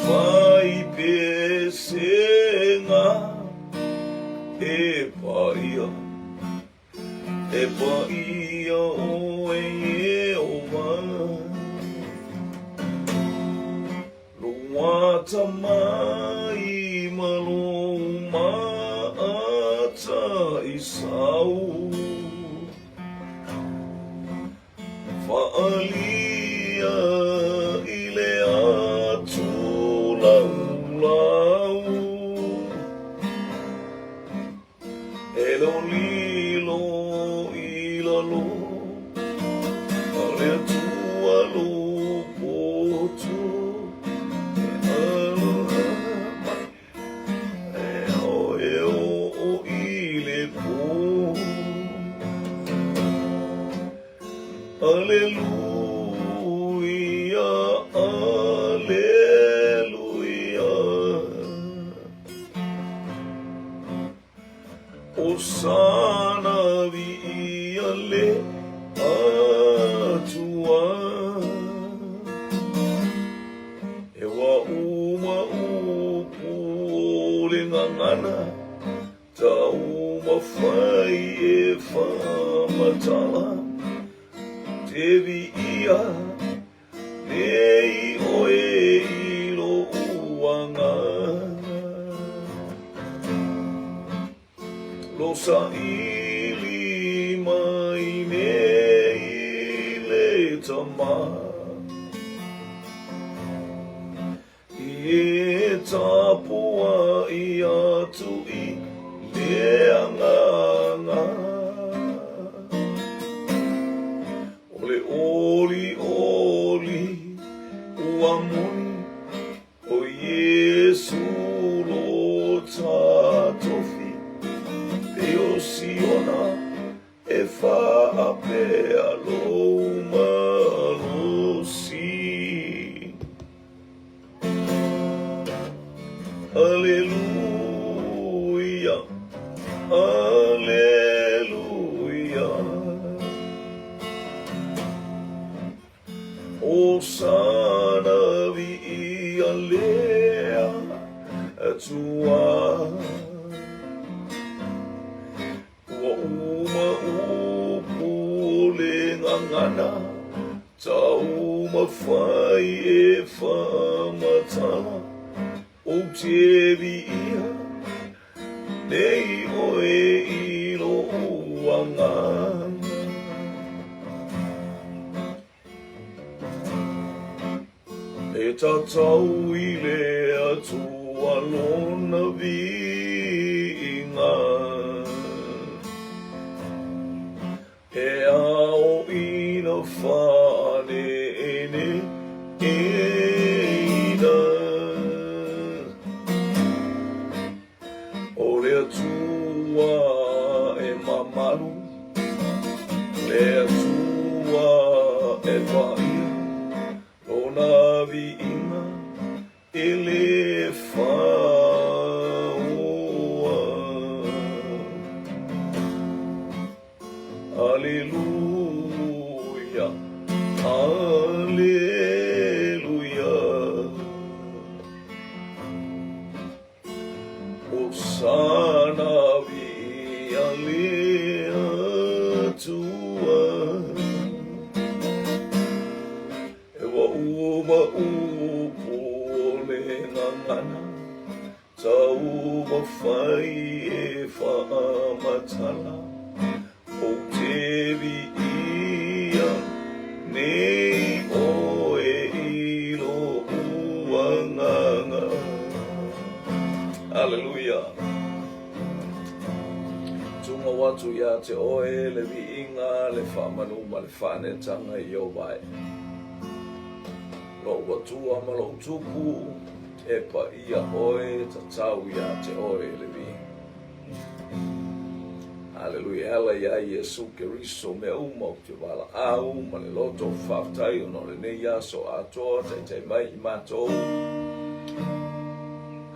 fai pesega e paia, e paia oe Ieova. Lou atamai ma lou mataisau. Faaalia i le atu laulau, E lolilo i lalo a le Atua lou poto, E aloha mai E ao e oo i le pō. Aleluia, aleluia. Hosana viia le Atua. E wa uma upu o le gagana, Taumafai e faamatala te viia nei oe i lou agaga. Lo saili mai nei le tama. I e tapuai atu i le agaga. O le olioli ua moni o Iesu lo tatofi pei o Siona E faapea lou malosi. Aleluia, aleluia. Hosana viia le Atua. Ua uma upu o le gagana, Taumafai e faamatala, Ou te viia nei oe i lou agaga. E tatau i le Atua lona viiga, E ao ina whaneeneina. O le Atua e mamalu, le Atua e paia, Lona viiga e le faoa. Aleluia, Aleluia. Hosana viia le Atua. E ua uma upu o le gagana, Taumafai e faamatala, Ou te viia nei oe i lou agaga. Aleluia! Tumau atu iā te oe le viiga, le faamanu ma le faaneetaga i ou vae. Lou Atua ma lou Tupu, e paia oe, tatau iā te oe le viiga. Aleluia, e ala iā Iesu Keriso mea uma ou te valaau ma le loto faafetai ona o lenei aso atoa taitai mai i matou.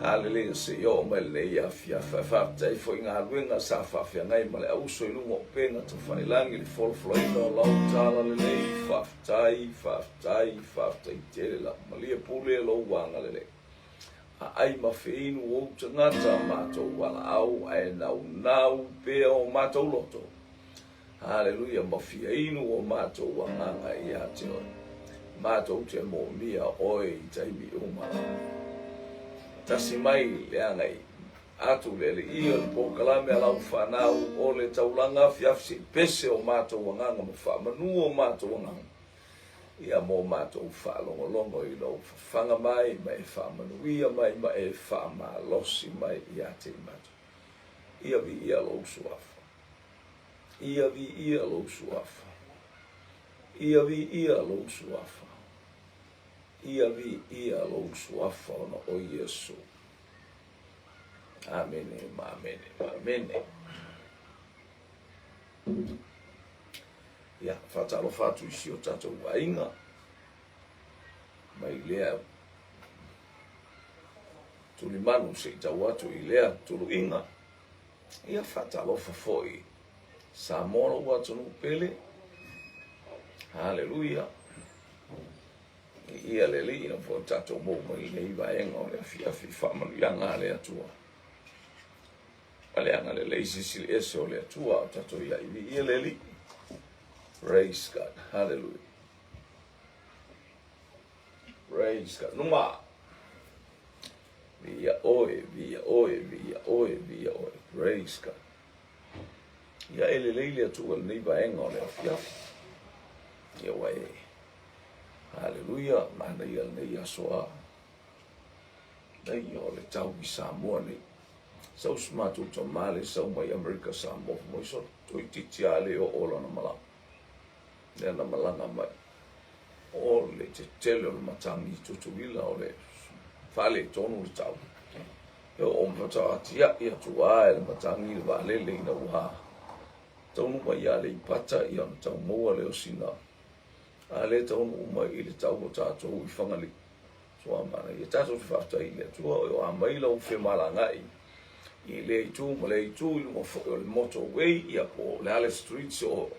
Haleluia, se i oo mai lenei afiafi. Ae faafetai foi i galuega sa faafeagai ma le auso i luga o upega tafailangi le folafolaina o lau tala lelei. Faafetai, faafetai, faafetai tele lava. Malie pule lou agalelei. Aai ma feinu ou tagata matou valaau ae naunau pea o matou loto. Haleluia ma fia inu o matou agaga ia te oe. Matou te moomia oe i taimi uma lava. Tasi mai le agai atu le Alii o le polokalame a lau fanau o le taulaga afiafi se i pese o matou agaga ma faamanu o matou agaga. Ia mo matou faalogologo i lou fafaga mai ma e faamanuia mai ma e faamalosi mai ia te i matou. Ia viia lou suafa. Ia viia lou suafa. Ia viia lou suafa. Ia viia lou suafa ona o Iesu. Amene ma amene ma amene. Ia, faatalofa atu i si o tatou aiga mai lea tulimanu se i tau atu i lea tuluiga. Ia, faatalofa foi Samoa lou atunuu pele. Haleluia. Ia le Alii ina foi tatou mou mai lenei vaega o le afiafi faamanuiaga a le Atua. Ma le agalelei silisili ese o le Atua o tatou iai. Viia le Alii. Praise God. Hallelujah. Praise God. Numa. Viia oe, viia oe, viia oe, viia oe. Praise God. Ia e lelei le Atua lenei vaega o le afiafi. Ia ua e. Hallelujah. Manaia lenei aso a. Nei o le tau i Samoa nei. Sau si matou tama le sau mai Amerika Samoa fai mai sole toeitiiti a le oo lana malaga. Lea na malaga mai. O le tetele o le matagi i Tutuila o le faaletonu le tau. E oo ma faatoa atia'i atu a e le matagi le vaalele ina ua taunuu mai ia Aleipata ia ona tau maua lea o sina a lea taunuu mai i le tau o tatou i Fagalii. Ua manaia tatou te faafetai i le Atua o a mai lau femalagaai i lea itu ma lea itu i luga foi o le motorway ia po o le ale streets o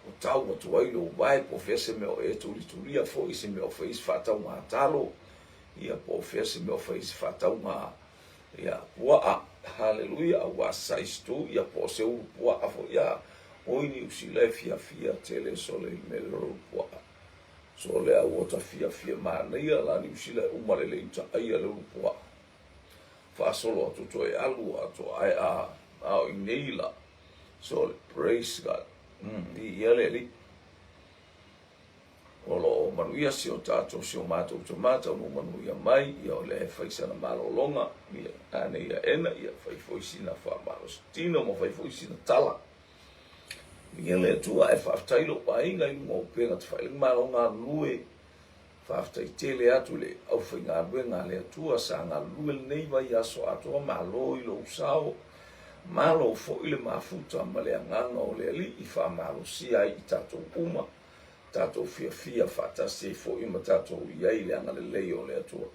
o tau atu ai lou vae po o fea se mea o e tulitulia foi se mea o fai se faatauga talo ia po o fea se mea o fai se faatauga ia puaa haleluia aua size tu ia po o se ulu puaa foi ia oi Niu Sila e fiafia tele sole i mea le puaa. So lea ua ta fiafia manaia la Niu Sila e uma lelei ta aia le ulu puaa. Faasolo atu toe alu atu ae a a o inei la. So praise God. I ia le Alii. O lo o manuia si o tatou si o matou tama taunuu manuia mai ia o lea e fai sana malologa ia ane ia ena ia fai foi sina faamalosi tino ma fai foi sina tala. Ia le Atua e faafetai lou aiga i luga o upega tafailagi malo galulue. Faafetai tele atu le aufaigaluega a le Atua sa galulue lenei vaiaso atoa malo i lou sao. Malo foi le mafuta ma le agaga o le Alii faamalosia ai i tatou uma, tatou fiafia faatasi ai foi ma tatou i ai i le agalelei o le Atua.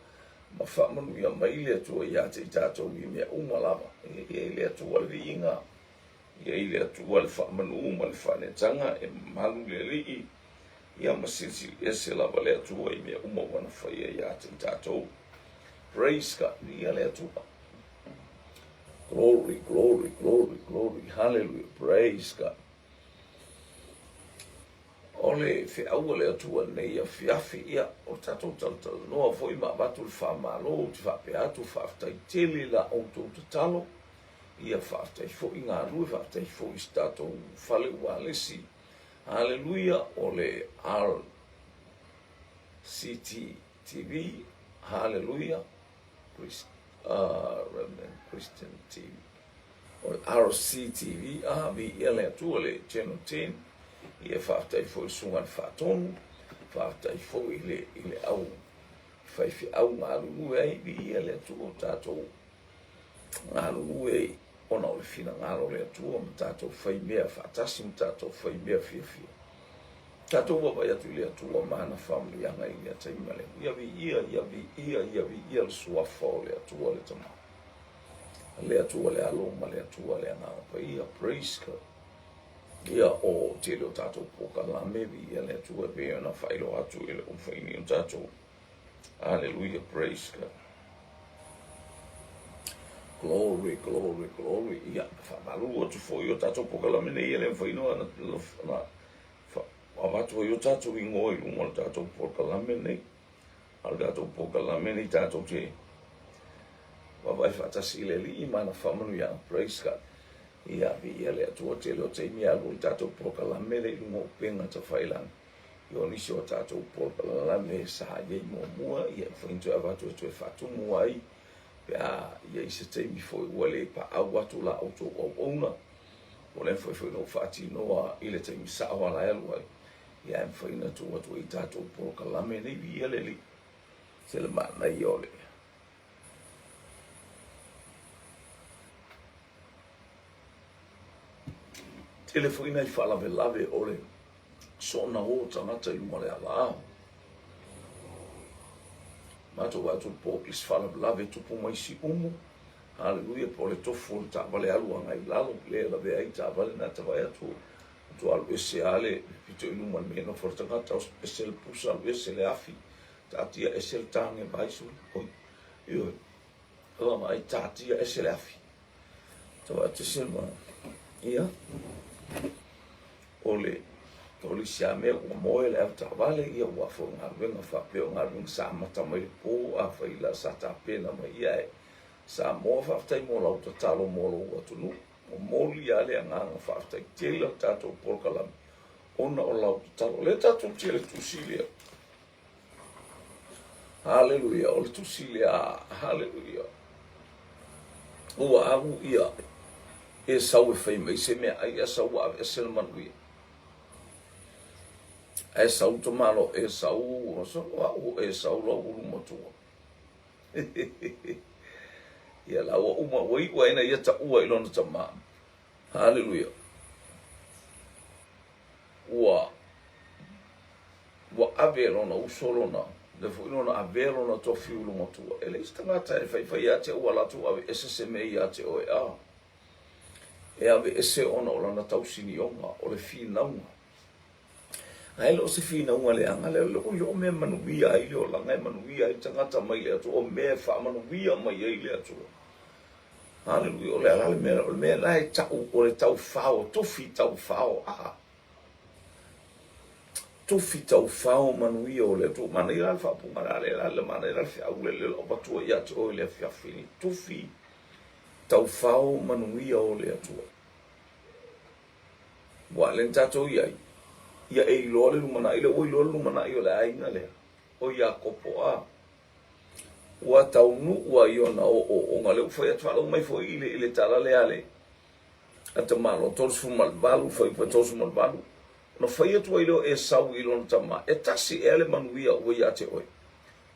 Ma faamanuia mai le Atua ia te i tatou i mea uma lava. E i ai le Atua le viiga. I ai le Atua le faamanu ma le faaneetaga, e mamalu le Alii, ia ma silisili ese lava le Atua i mea uma ua na faia ia te i tatou. Praise God, viia le Atua. Glory, glory, glory, glory, hallelujah, praise God. O le feau a le Atua lenei afiafi, ia, o tatou talatalanoa foi ma avatu le faamalo, ou te faapea atu, faafetai tele la outou tatalo, Ia faafetai foi galue, faafetai foi i se tatou fale ualesi. Haleluia, o le RCTV, haleluia, Christ, Remnant Christian TV. O le RCTV, a, viia le Atua, le Channel 10. Ia faafetai foi i le Susuga i le Faatonu, faafetai foi i le, i le au faifeau galulue ai, viia le Atua o tatou galulue ona o le finagalo o le Atua ma tatou fai mea faatasi ma tatou fai mea fiafia. Tatou vaavaai atu i le Atua ma ana faamanuiaga i lea taimi ma lea. Ia viia, ia viia, ia viia le suafa o le Atua le Tama. Le Atua le Alo ma le Atua le Agaga Paia. Praise God. Ia o tele o tatou polokalame, viia le Atua e pei ona faailoa atu i le ufaini o tatou. Hallelujah, praise God. Glory, glory, glory. Ia, faamalulu atu foi i o tatou polokalame nei e le mafai ona avatu ai o tatou igoa i luga o le tatou polokalame nei. A o le tatou polokalame nei tatou te vaavaai faatasi i le Alii ma ana faamanuiaga. Praise God. Ia, viia le Atua, tele o taimi e alu ai le tatou polokalame lea i luga o upega tafailagi. I o nisi o tatou polokalame sa i ai muamua, ia e mafai ona toe avatu e toe faatumu ai pe a i ai se taimi foi ua le paau atu la outou auauna, ua le mafai foi ona ou faatinoa i le taimi sao a la e alu ai, ia e mafai ona tuu atu ai i tatou polokalame nei. Viia le Alii. Se le manaia o le tele foi nai faalavelave o le soona o tagata i luga o le ala. Matou vaai atu i le po i se faalavelave e tupu mai Siumu, haleluia, po o le tofu o le taavale alu agai i lalo, lea e lavea ai taavale na ta vaai atu, matua alu ese lava le pito i luma i le mea e nofo ai le tagata, ese le pusa, alu ese le afi, taatia ese le tāne vaai suli, oi, ioe, vaavaai, taatia ese le afi. Ta vaai atu se ma, ia, o le o le isi lava mea ua moe le avetaavale, ia ua foi o galuega faapea o galuega sa amata mai le po, afai la sa tapena mai ia e Samoa, faafetai mo lau tatalo mo lou atunuu. Momoli lava le agaga faafetai tele o le tatou polokalame ona o lau tatalo. O lea tatou te i le tusi lea. Haleluia, o le tusi lea, haleluia. Ua alu ia Esau e fai mai se mea ai, Esau ua aveese le manuia. Ae Esau tamalo, Esau, o au o Esau lau ulu matua. Ia la ua uma, ua iu ai na ia taua i lona tama. Haleluia. Ua Ua ave e lona uso lona, lea foi lona avea lona tofi ulu matua. E leai se tagata e faifai ia te au ua latou aveese se mea ia te oe, a e aveese ona o lana tausinioga, o le finauga. Ae le o se finauga leaga lea, o le o mea e manuia ai le olaga, e manuia ai le tagata mai le Atua, o mea e faamanuia mai ai le Atua. Haleluia, o le a la le mea, o le mea la e tau, o le taufao, tofi taufao, a. Tofi taufao manuia o le Atua. Manaia la le faaupuga la lea la, manaia la le feau lea lea avatua ia te oe i le afiafi nei. Tofi taufao manuia o le Atua. Ua lea na tatou i ai, ia e iloa le lumanai lea, ua iloa le lumanai o le aiga lea, o Iakopo a. Ua taunuu ai ona ooooga, lea ua fai atu faalogo mai foi i le, i le tala lea a le, a tamaloa 38, fuaiupu 38, ona fai atu ai lea o Esau i lona tama, E tasi ea le manuia ua ia te oe?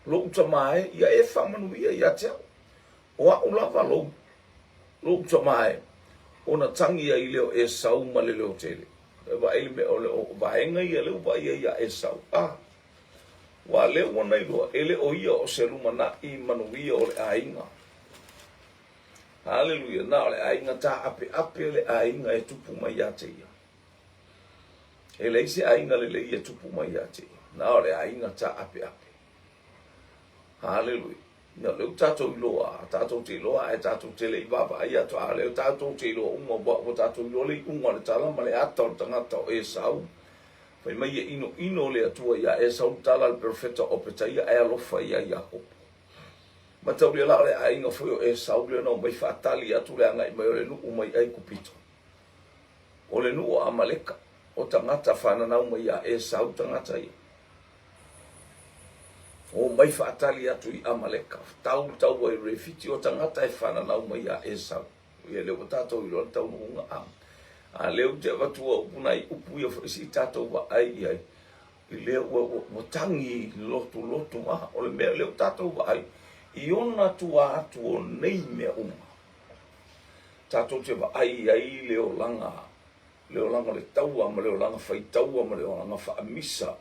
Lou tama e, ia e faamanuia ia te au. O au lava lou, lou tama e. Ona tagi ai lea o Esau ma le leo tele. E vaai le mea o le o vaega ia lea ua vaai ai ia Esau. A, ua lea ua na iloa, e le o ia o se lumanai manuia o le aiga. Haleluia! Na o le aiga tā'ape'ape le aiga e tupu mai ia te ia. E leai se aiga lelei e tupu mai ia te ia. Na o le aiga tā'ape'ape. Haleluia! Ia, o lea ua tatou iloa, a tatou te iloa ae tatou te le i vaavaai atu, a o lea tatou te iloa uma, ua, ua tatou iloa le iuga o le tala ma le ata o le tagata o Esau. Fai mai e inoino le Atua iā Esau le tala a le perofeta o Opetaia ae alofa ia Iakopo. Mataulia la o le aiga foi o Esau lea na omai faatali atu le agai mai o le nuu mai Aikupito. O le nuu o Amaleka, o tagata fananau mai ia Esau tagata ia. Omai faatali atu i Amaleka, tau taua i Refiti, o tagata e fananau mai ia Esau. Ia lea ua tatou iloa le taunuuga a. A lea ou te avatua upu nai upu ia foi se i tatou vaai i ai. I lea ua, ua, ua tagi lotulotu ma o le mea lea ua tatou vaai i ona tua atu o nei mea uma. Tatou te vaai ai le olaga, le olaga o le taua ma le olaga faitaua ma le olaga faamisa,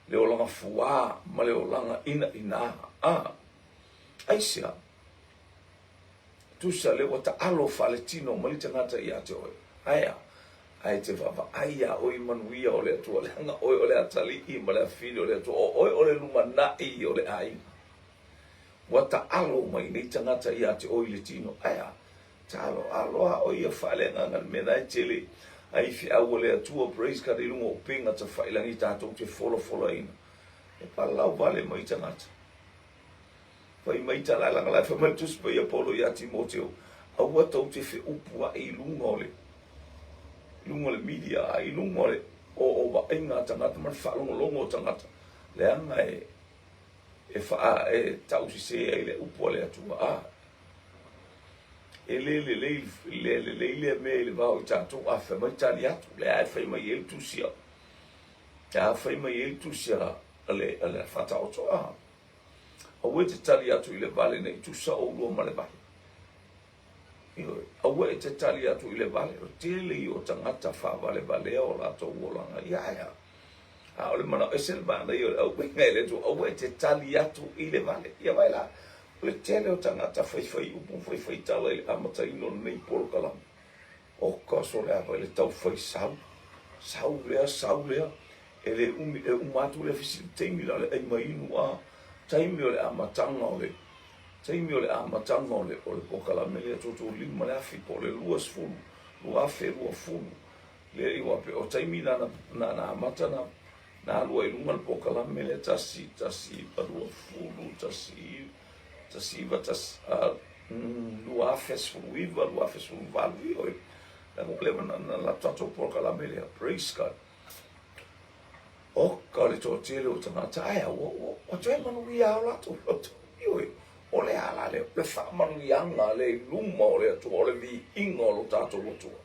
le olaga fuā ma le olaga inaina. A, aisea? Tusa lea ua taalo faaletino mai le tagata ia te oe. Aea, ae te vaavaai iā oe i manuia o le Atua, leaga oe o le atalii ma le afili o le Atua, o oe o le lumanai o le aiga. Ua taalo mai nei tagata ia te oe i le tino. Aea, Talo alo a o ia faaleagaga le mea na e tele ai feau a le Atua praise God i luga o upega tafailagi tatou te folafolaina e palau vale mai tagata. Fai mai tala leaga la e fai mai le Tusi Paia Paulo ia Timoteo, aua tou te feupuai i luga o le i luga o le media, a i luga o le o, o vaaiga a tagata ma le faalogologo o tagata, leaga e e faa e tausese ai le upu a le Atua. A e le lelei le lelei lea mea i le va o i tatou, a fai mai tali atu, lea e fai mai ai le tusi a lea fai mai ai le tusi a le a le Faataoto a Aua e te tali atu i le vale ne i tusa oulua ma le vale. Ioe, aua e te tali atu i le vale, o tele ia o tagata faavalevalea o latou olaga. Ia ae a? A o le manao ese le manaia o le aumaina e le Atua, aua e te tali atu i le vale. Ia vaai la, o le tele o tagata faifai upu, faifai tala i le amataina o lenei polokalame. Oka so le ava i le taufai sau, sau lea, sau lea, e le umi, e uma atu lea fesili taimi la o le ai ma inu a, taimi o le amataga o le, taimi o le amataga o le, o le polokalame lea tutu lima le afi po o le 20, 2020, lea i wape, o taimi na na, na amata na, na alu ai i luga le polokalame lea, tasi, tasi, 20, tasi, 19, 2019, 2018, ioe, leaga ua leva ona latou tatou polokalame lea, praise God. Oka le toatele o tagata, ae ua, ua, ua toe manuia o latou loto, ioe, o le a la lea, o le faamanuiaga lea i luma o le Atua, o le viiga o lo tatou Atua.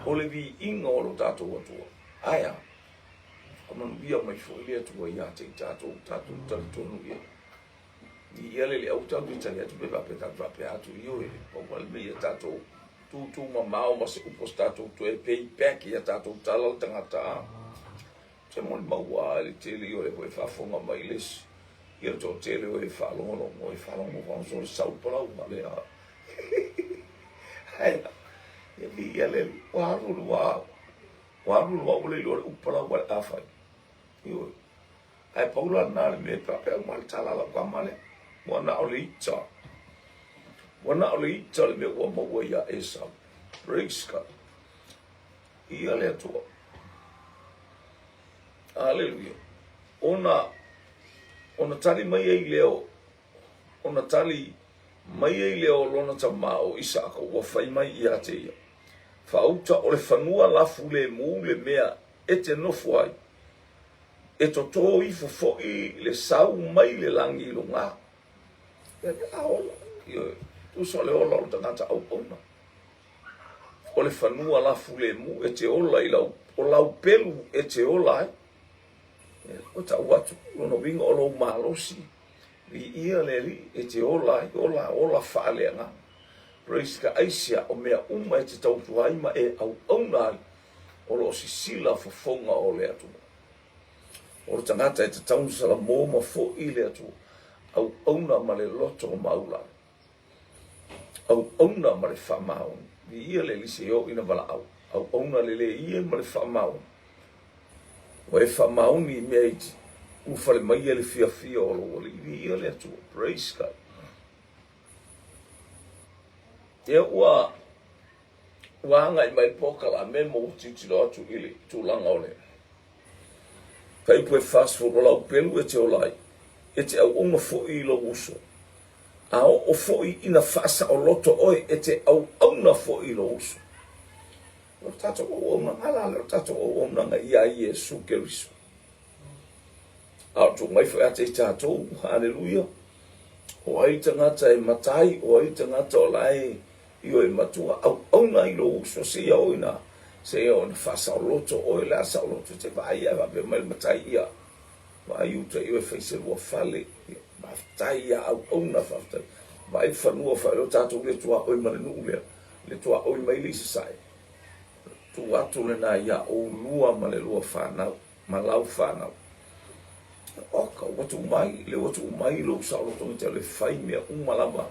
O le viiga o lo tatou Atua. Ae a? Faamanuia mai foi le Atua ia te i tatou, tatou talitonu i ai. Viia le Alii, aua tatou te tali atu pe faapea tatou faapea atu, ioe, pau lava le mea ia tatou tūtū mamao ma se upu o se tatou toe pay back ia tatou tala le tagata a. Se molimau lava i le tele ia o lea foi e faafofoga mai le isi, ia le toatele o e faalogologo, e faalogo faalogo le sau palau ma le a. Ae, ia viia le Alii, ua alu le ua, ua alu le ua ua le iloa le upu palau a le a fai. Ioe. Ae pau la lena le mea e faapea uma le tala a lau tama lea. Ua na o le ita. Ua na o le ita le mea ua maua iā Esau. Praise God. Ia le Atua. Aleluia. Ona, ona tali mai ai lea o, ona tali mai ai lea o lona tamā o Isaaka ua fai mai ia te ia, Faauta o le fanua lafu lemu le mea e te nofo ai, e totō ifo foi le sau mai le lagi i lugā. Ia le a ola, ioe, tusa o le ola o le tagata auauna. O le fanua lafu lemu e te ola i lau, o lau pelu e te ola ai. Ia, ua tau atu, lona uiga o lou malosi, viia le Alii e te ola ai, ola, ola faaleagaga. Praise God, aisea, o mea uma e te tautua ai ma e auauna ai, o lo o sisila fofoga o le Atua. O le tagata e tatau ona salamo ma foi le Atua, auauna ma le loto maulalo, auauna ma le faamaoni. Viia le Alii seia oo ina valaau, auauna lelei ia ma le faamaoni. Ua e faamaoni i mea iti, ulufale mai ia le fiafia o lou Alii. Viia le Atua. Praise God. Ia ua Ua agai mai le polokalame ma ua tilotilo atu i le tulaga o le Fuaiupu e 40, o lau pelu e te ola ai, e te auauna foi i lou uso, a oo foi ina faasaoloto oe, e te auauna foi i lou uso. O le tatou auaunaga la lea, o le tatou auaunaga iā Iesu Keriso. A o tuu mai foi ia te i tatou, haleluia, o ai le tagata e matai, o ai le tagata o la e ioe matua, auauna i lou uso, seia oo ina, seia oo ina faasaoloto oe, o le a saoloto, e te vaai ae faapea mai le matai, ia, vaai uta i oe fai se lua fale, ia, faafetai ia auauna, faafetai. Vaai le fanua faailoa tatou le tuaoi ma le nuu lea, le tuaoi mai le i sasae. Tuu atu lena ia oulua ma le lua fanau. ma lau fanau. Oka, ua tuu mai, lea ua tuu mai lou saolotoga te alu e fai mea uma lava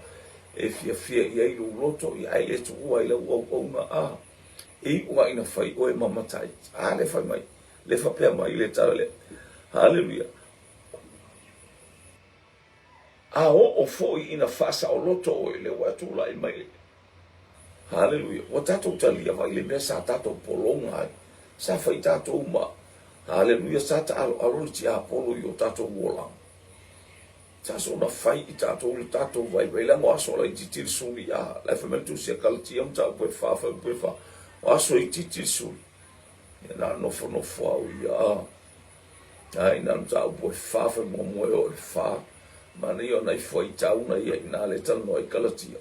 e fiafia i ai lou loto, ia ae le tuua ai lau auauna, a, e iu lava ina fai oe ma matai. A lea fai mai, lea faapea mai le tala lea. Haleluia. A oo foi ina faasaoloto oe, lea ua tulai mai le. Haleluia. Ua tatou talia vai le mea sa tatou pologa ai. Sa fai tatou ma, haleluia, sa taaloalo le tiapolo i o tatou olaga. Sa soona fai i tatou le tatou vaivai leaga o aso laitiiti le suli a la e fai mai le tusi a Kalatia mataupu e fa fuaiupu e fa o aso itiiti le suli. Ia na nofonofo au ia a a ina mataupu e fa fai muamua e oo i le fa manaia o nai fuaitau na ia ina le talanoa i Kalatia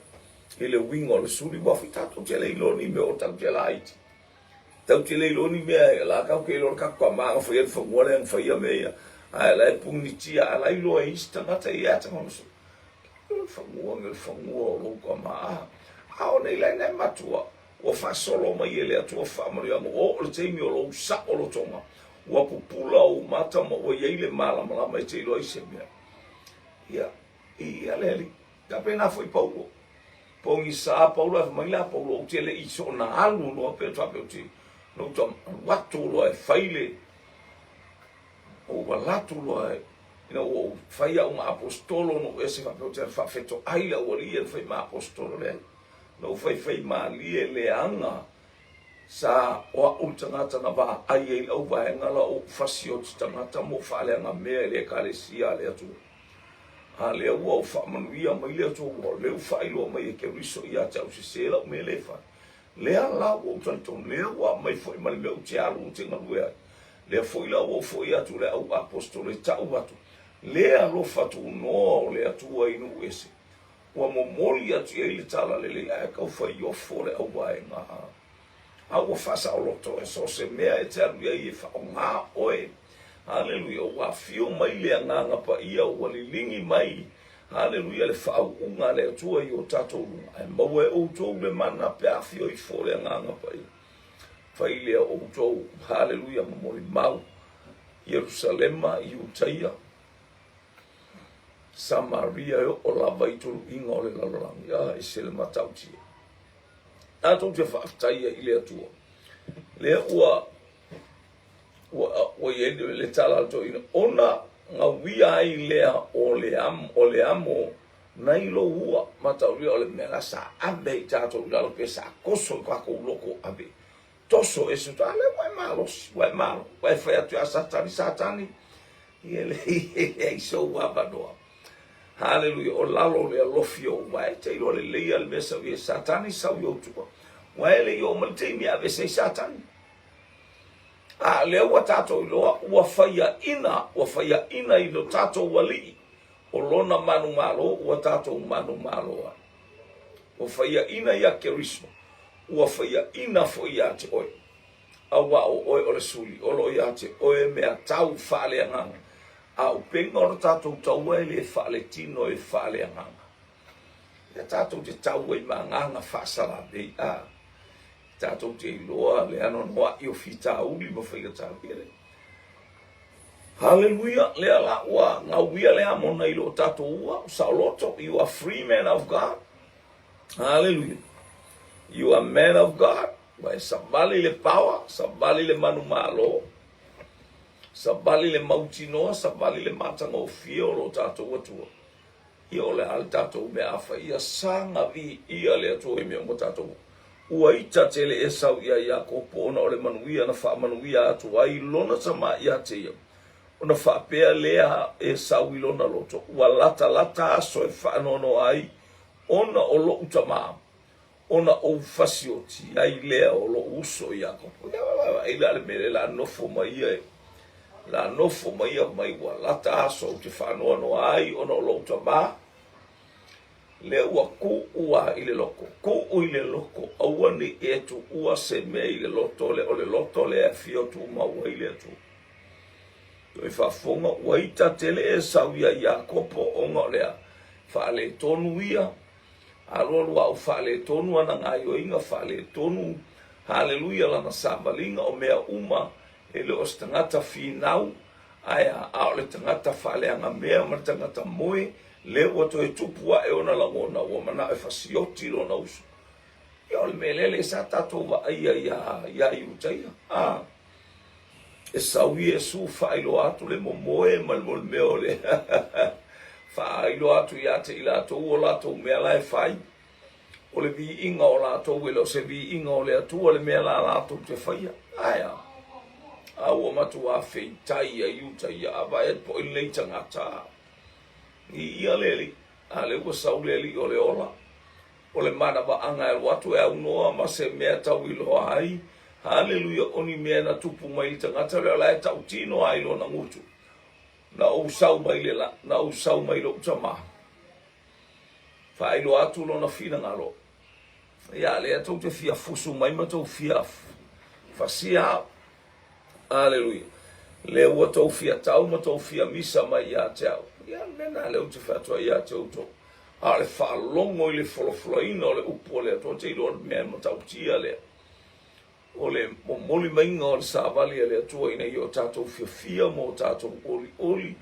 i le uiga o le suli ua fai tatou te le iloa ni mea o tatou te laiti. Tau te le iloa ni mea e la kau ke iloa le kaku ka maa faia le fanua lea na faia mea ia. Ae la e punitia a la iloa e isi tagata ia ata ngona so. Le fanua le fanua o lou ka maa. A o nei la ina e matua ua faasolo mai e le Atua faamanuiaga ua oo le taimi o lou saolotoga ua pupula ou mata ma ua i ai le malamalama e te iloa ai se mea. Ia, i ia le Alii. Faapena foi Paulo. Pogisa Paulo ae fai mai la Paulo ou te le i soona alu loa pe faapea ou te na ou alu atu loa e fai le ou ala atu loa ina ua ou fai au ma aposetolo na ou ese faapea ou te alu faafetoai le aualii ia na fai ma aposetolo leai na ou faifai malie leaga sa o a'u le tagata na vaai ai le auvaega la ou fasioti tagata ma ou faaleaga mea i le ekalesia a le Atua. A lea ua ou faamanuia mai le Atua ua lea ua faailoa mai e Keriso ia te au sese lau mea le fai. Lea la ua ou talitonu, lea ua aumai foi ma le mea ou te alu ou te galue ai. Lea foi la ua ou foi atu le au aposetolo e tau atu, le alofa tunoa o le Atua i nuu ese. Ua momoli atu i ai le tala lelei ae tau faiofo le auvaega. A ua faasaoloto e so o se mea e te alu i ai e faaaoga oe. Haleluia, ua afio mai le Agaga Paia, ua liligi mai, haleluia, le faauuga a le Atua i o tatou luga. Ae maua e outou le mana pe a afio ifo le Agaga Paia. Fai lea outou, haleluia, ma molimau, Ierusalema, Iutaia, Samaria e oo lava i tuluiga o le lalolagi. A, e se le matautia. Tatou te faafetaia i le Atua. Lea ua ua ua i ai le tala a le toeaina, ona gauia ai lea o le amo, o le amo nai lou ua mataulia o le mea la sa ave i tatou i lalo pe sa toso i tatou loko ave toso ese a lea ua e malosi ua e malo ua e fai atu ia Satani Satani ia le leai sou avanoa. Haleluia, o lalo o le alofi ou, ua e te iloa lelei a le mea sau i ai Satani sau i ou tua. Ua e le i oo mai le taimi e aveese ai Satani. A lea ua tatou iloa, ua faiaina, ua faiaina i lo tatou Alii, o lona manumalo ua tatou manumalo ai. Ua faiaina ia Keriso, ua faiaina foi ia te oe. Auā o oe o le suli, o lo o ia te oe mea tau faaleagaga, a upega o le tatou taua e le faaletino e faaleagaga. Ia tatou te tau ai ma agaga faasalavei, a tatou te iloa le anoanoai o fitauli ma faigata. Ia le Haleluia, lea la ua gauia le amo nai lo tatou ua, saoloto, you are free man of God. Haleluia. You are man of God. Ua e savali le power, savali le manumalo, savali le mautinoa, savali le matagofie o lo tatou Atua. Ia o le a le tatou mea a fai, ia saga viia le Atua i mea uma tatou. Ua ita tele Esau ia Iakopo ona o le manuia na faamanuia atu ai lona tama ia te ia. Ona faapea lea Esau i lona loto, ua latalata aso e faanoanoa ai ona o loʻu tama, ona ou fasioti ai lea o loʻu uso Iakopo. Ia vaai la le mea lea la nofo mai ia e la nofo mai ia mai ua lata aso ou te faanoanoa ai ona o loʻu tama, lea ua kuu a i le loko, kuu i le loko, aua ne i e tuua se mea i le loto lea, o le loto lea e afio tumau ai le Atua. Toe faafofoga, ua ita tele Esau ia Iakopo ona o lea faaletonu ia, alualu a ou faaletonu ana gaioiga, faaletonu, haleluia, lana savaliga, o mea uma, e le o se tagata finau, ae a, a o le tagata faaleagamea ma le tagata moe, lea ua toe tupu ae ona lagona, ua manao e fasioti lona uso. Ia o le mea lele sa tatou vaaia ia, ia Iutaia, a. E sau Iesu faailoa atu le momoe ma le mea o le faailoa atu ia te i latou o latou mea la e fai. O le viiga o latou e le o se viiga o le Atua le mea la latou te faia. Ae a? A ua matuā feitai a Iuta ia, a vaai atu poʻi lenei tagata, viia le Alii, a lea ua sau le Alii o le ola. O le manavaaga e alu atu e aunoa ma se mea tauiloa ai, haleluia, o ni mea na tupu mai i le tagata lea o la e tautino lava i lona gutu. Na ou sau mai le la, na ou sau mai lou tama. Faailoa atu lona finagalo. Ia, lea tou te fia fusu mai ma tou fia fasia au. Aleluia. Lea ua tou fia tau ma tou fia misa mai ia te au. Ia, le mea lena lea ou te fai atu ai ia te outou. A o le faalogo i le folafolaina o le upu a le Atua, te iloa le mea e matautia lea. O le momoli maiga o le savali a le Atua ina ia o tatou fiafia ma o tatou olioli,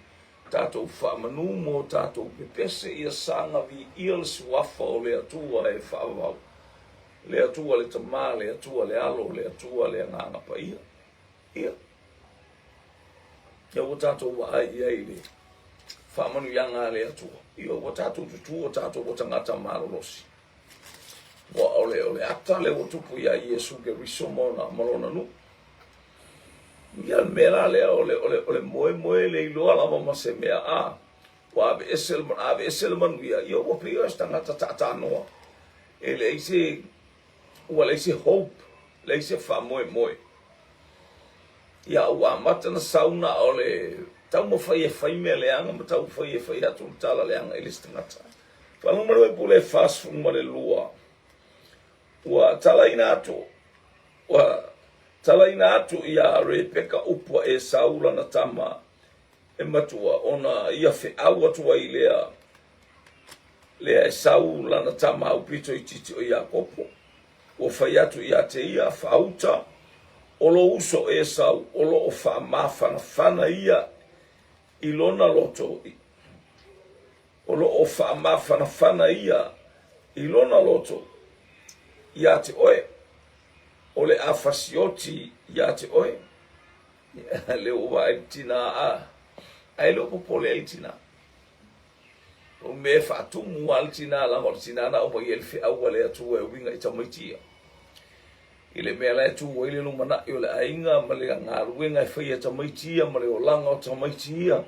tatou faamanu ma o tatou pepese, ia saga viia le Suafa o le Atua e faavavau, le Atua le Tama, le Atua le Alo, le Atua le Agaga Paia. Ia, ia ua tatou vaai i ai i le faamanuiaga a le Atua. Ia ua tatou tutū o tatou o tagata malolosi. Ua o le, o le ata lea ua tupu iā Iesu Keriso ma ona, ma lona nuu. Ia le mea la lea o le, o le, o le moemoe le iloa lava ma se mea a ua aveese le, aveese le manuia, ia ua pei o se tagata taatanoa. E leai se, ua leai se hope, leai se faamoemoe. Ia ua amata ona sau na o le taumafai e fai mea leaga ma taumafai e fai atu le tala leaga i le isi tagata. Faalogo mai le Faipule 42, ua talaina atu, ua talaina atu iā Rebeka upu a Esau lana tama e matua, ona ia feau atu ai lea, lea Esau lana tama aupito itiiti o Iakopo. Ua fai atu ia te ia, Faauta, o lou uso Esau o lo o faamafanafana ia i lona loto, O lo o faamafanafana ia i lona loto ia te oe, o le a fasioti ia te oe. Lea ua vaai le tina a, ae le o popole ai le tina. O mea e faatumu lava le tina, leaga o le tina na aumai ai le feau a le Atua e uiga i tamaiti ia. I le mea la e tu ai le lumanai o le aiga ma le galuega e faia e tamaiti ia ma le olaga o tamaiti ia,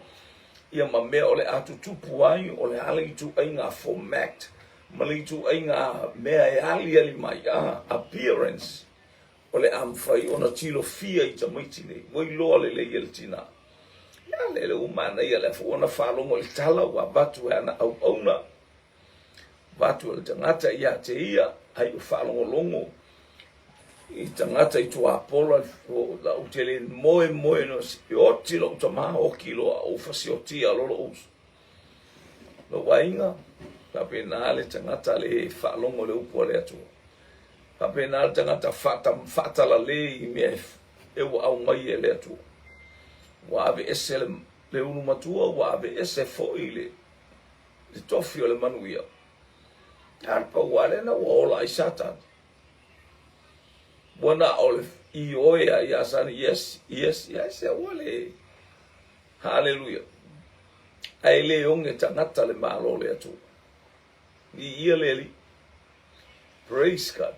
ia ma mea o le a tutupu ai, o le a le ituaiga format ma le ituaiga mea e aliali mai, a, appearance, o le a mafai ona tilofia i tamaiti nei. Ua iloa lelei e le tina. Ia, lele ua manaia lea foi ua na faalogo i le tala ua avatu e ana auauna. Avatu e le tagata ia te ia, ai o faalogologo i tagata i tuapola, ou te le moe moe no e oti lou tama oki loa ou fasiotia lo lou uso. Lou aiga, faapena le tagata le faalogo le upu a le Atua. Faapena le tagata faatalale i mea e ua aumai e le Atua. Ua aveese le ulu matua, ua aveese foi le le tofi o le manuia. A le pau lava lea na ua ola ai Satani. Ua na o le ioe a ia Satani, yes, yes, yes, ua le. Haleluia. Ae le oge tagata le Malo o le Atua. Viia le Alii. Praise God.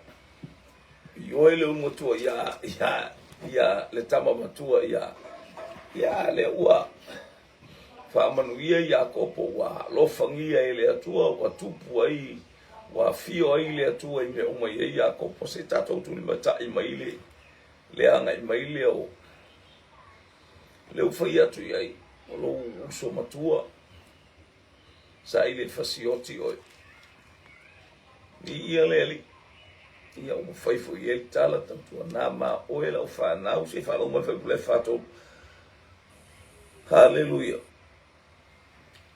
Ioe le ulu matua ia, ia, ia le tama matua ia, ia le ua faamanuia Iakopo, ua alofagia e le Atua, ua tupu ai, ua afio ai le Atua i mea uma i ai Iakopo. Se tatou tulimatai mai le, le agai mai lea o lea ua fai atu i ai, o lou uso matua, saili e fasioti oe. Viia le Alii. Ia ua fai foi i ai le tala, tautuana ma oe lau fanau, se i faalogo mai Faipule 43. Haleluia.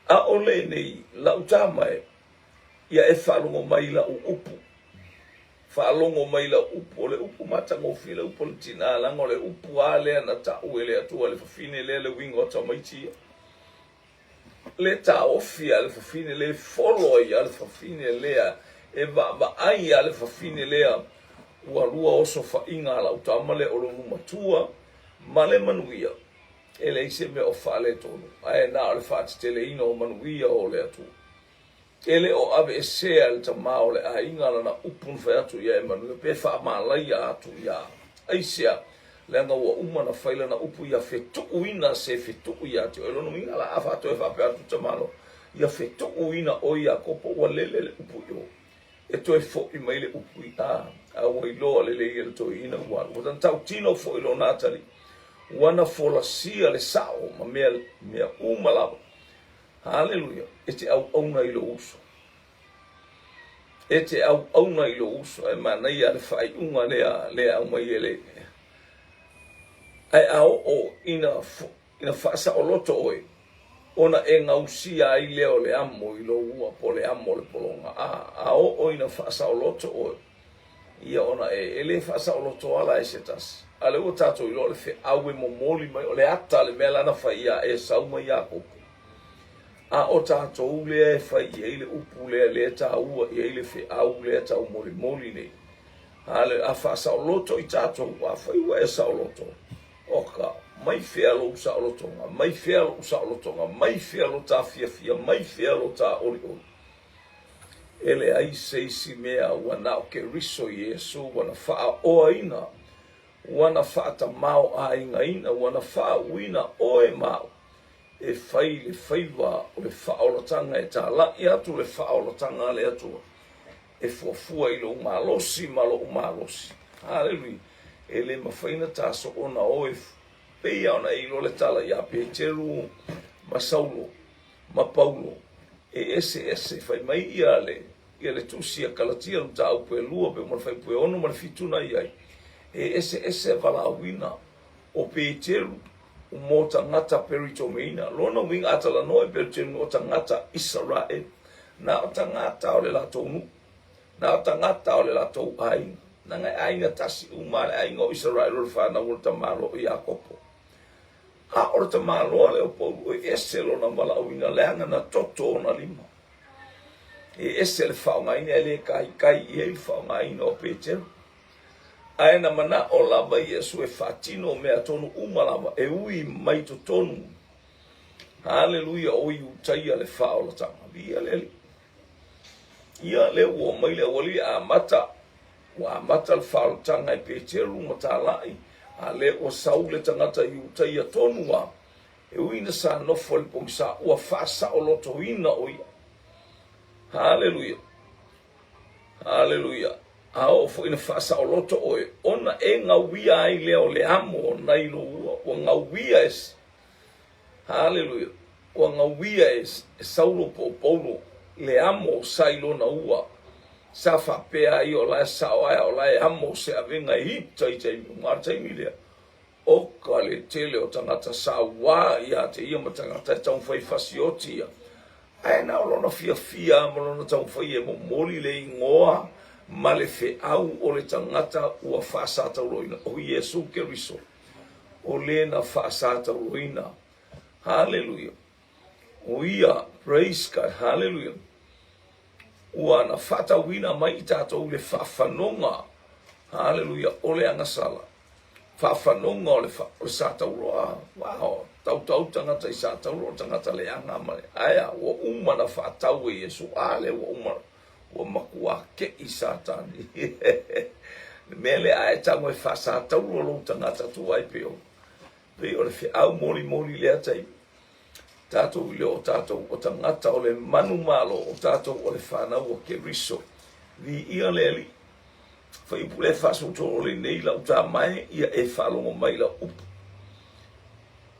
ʻAʻole nei lau tama e, ia e faalogo mai i lau upu. Faalogo mai i lau upu. O le upu matagofie, le upu o le tina, leaga o le upu lava lea na ta'u e le Atua i le fafine lea le uiga o tamaiti ia. Le taofi a le fafine lea, e folo ai lava le fafine lea, e vaavaai lava le fafine lea, ua lua osofaiga a lau tama lea o lou matua ma le manuia. E leai se mea o faaletonu, ae na o le faateteleina o manuia o le Atua. E le o aveesea e le tama o le aiga lana upu na fai atu ia Emanuia pe faamalaia atu ia Aisea, leaga ua uma na fai lana upu ia fetuuina se fetuu ia te oe. Lona uiga la a faatoe faapea atu tamaloa, ia fetuuina oe Iakopo, ua lele le upu i o. E toe foi mai le upu i a, a ua iloa lelei e le toeaina ua alu. Ua tautino foi lona atalii, ua na folasia le sao ma mea, mea uma lava. Haleluia! E te auauna i lou uso. E te auauna i lou uso. E manaia le faaiuga lea, lea aumai e le. Ae a oo ina, ina faasaoloto oe, ona e gausia ai lea o le amo i lou ua po o le amo o le pologa. A, a oo ina faasaoloto oe, ia ona e, e le faasaoloto ala e se tasi. A lea ua tatou iloa o le feau e momoli mai, o le ata le mea la na fai ia Esau ma Iakopo. A o tatou lea e fai i ai le upu lea, lea e taua i ai le feau lea taumolimoli nei. A le, a faasaoloto i tatou, afai ua e saoloto, oka, mai fea lou saolotoga, mai fea lou saolotoga, mai fea lo ta fiafia, mai fea lo ta olioli. E leai se isi mea ua na o Keriso Iesu ua na faaoaina, ua na faatamaoaigaina, ua na faauuina oe ma au e fai le faiva o le faaolataga e talai atu le faaolataga a le Atua e fuafua i lou malosi ma lou malosi. Haleluia! E le mafai ona ta soona oe pei lava ona e iloa le tala ia Peteru ma Saulo ma Paulo e eseese. Fai mai ia le, ia le tusi a Kalatia le mataupu e 2 pe ma le fuaiupu e 6 ma le 7 na i ai, e eseese valaauina o Peteru mo tagata Peritomeina. Lona uiga a talanoa i Peritomeina o tagata Isaraelu, na o tagata o le latou nuu, na o tagata o le latou aiga, leaga e aiga tasi uma le aiga o Isaraelu o le fanau o le tamaloa o Iakopo. A o le tamaloa lea o Paulo, e ese lona valaauina leaga na toto ona lima. E ese le faaaogaina, e le kaikai i ai le faaaogaina o Peteru. Ae na manao lava Iesu e faatino mea tonu uma lava e ui mai totonu. Haleluia, o Iutaia le faaolataga. Viia le Alii. Ia, lea ua omai le aualii e amata, ua amata le faaolataga e Peteru ma Talai, a lea ua sau le tagata Iutaia tonu lava, e ui ina sa nofo i le pogisa, ua faasaolotoina o ia. Haleluia! Haleluia! A oo foi ina faasaoloto oe, ona e gauia ai lea o le amo o nai lou ua, ua gauia e Haleluia! Ua gauia e Saulo po o Paulo le amo sa i lona ua. Sa faapea ai o la e sao ae o la e amo se avega e ita i taimi uma. A o le taimi lea, oka le tele o tagata sa uā ia te ia ma tagata e taumafai fasioti ia. Ae na o lona fiafia ma lona taumafai e momoli le igoa ma le feau o le tagata ua faasatauloina, o Iesu Keriso. O le na faasatauloina. Haleluia. O ia, praise God, haleluia. Ua na faatauina mai i tatou le faafanoga, haleluia, o le agasala. Faafanoga o le, fa, o le satauloa. Wow, tautau tagata i sataulo, o tagata leaga ma le, ae a, ua uma na faatau e Iesu, a lea ua uma, ua matua keʻi Satani. Le mea lea a e tago e faasataulo lou tagata tuai pei o, pei o le feau molimoli lea taimi. Tatou i le o tatou o tagata o le manumalo, o tatou o le fanau o Keriso. Viia le Alii. Fuaiupu le 43 o lenei lau tamae, ia e faalogo mai lau upu.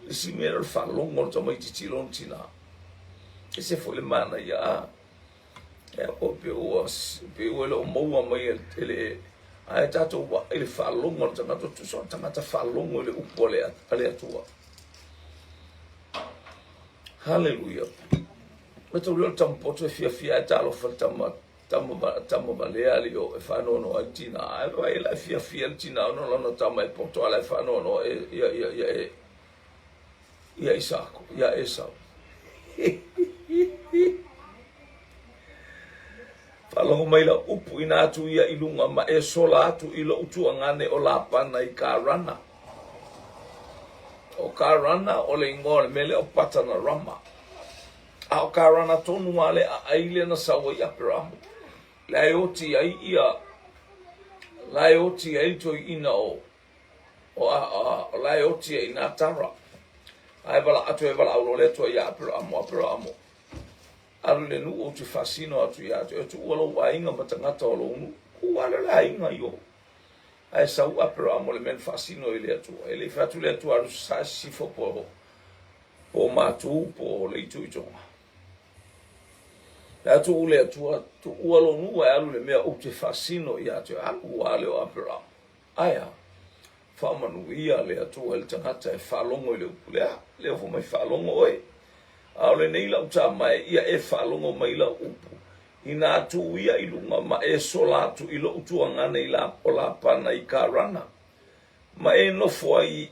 Le isi mea o le faalogo o le tamaitiiti i lona tina. Ese foi le manaia a. E o pe ua pe ua le o maua mai e le ae tatou vaai le faalogo a le tagata, tusa o le tagata faalogo i le upu a le a le Atua. Haleluia. Ma tau leo le tama poto e fiafia ae talofa le tama tama tama valea ali o e faanoanoa ai le tina. Ae vaai la e fiafia le tina ona o lana tama e poto a la e faanoanoa e ia ia ia e ia Isaako, ia Esau. Faalogo mai lau upu ina atu ia i luga ma e sola atu i lou tuagane o Lapana i Karana. O Karana o le igoa o le mea lea o Patanarama. A o Karana tonu lava le aai lea na sau ai Aperamo, la e oti ai ia, la e oti ai le toeaina o, o, o la e oti ai i Tara. Ae vala atu e valaau loa le Atua ia Aperamo, Aperamo, alu i le nuu ou te faasino atu ia te oe, tuua lou aiga ma tagata o lou nuu. Kū lava lea o le aiga i o. Ae sau Aperamo i le mea na faasino i le Atua. E le i fai atu le Atua alu sasae sisifo po o po o Matu po o le itu i Tonga. Le atu u le Atua, tuua lou nuu ae alu i le mea ou te faasino ia te oe. Alu lava lea o Aperamo. Ae a? Faamanuia le Atua i le tagata e faalogo i le upu lea. Lea fai mai faalogo oe. A o lenei lau tama e ia e faalogo mai lau upu. Inā tuu ia i luga ma e sola atu i lou tuagane i la, o Lapana i Karana, ma e nofo ai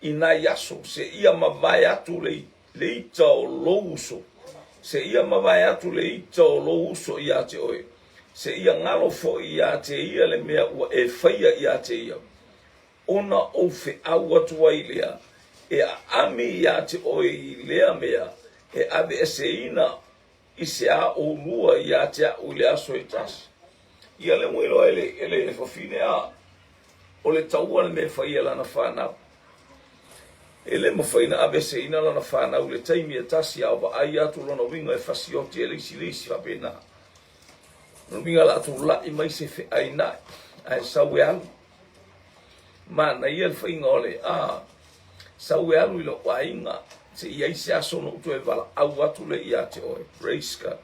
i nai aso, seia mavae atu le, le ita o lou uso, seia mavae atu le ita o lou uso iā te oe, seia galo foi iā te ia le mea ua e faia iā te ia, ona ou feau atu ai lea e aami iā te oe i lea mea e aveeseina i se a ʻolua iā te aʻu i le aso e tasi. Ia lea ua iloa e le, e le fafine a o le taua le mea e fai e lana fanau. E le mafai na aveeseina lana fanau i le taimi e tasi a o vaai atu lona uiga e fasioti e le isi le isi faapena. Lona uiga o le a tula'i mai se feaina'i ae sau e alu. Manaia le faiga o le a sau e alu i lou aiga se i ai se aso na ou toe valaau atu lea ia te oe. Praise God.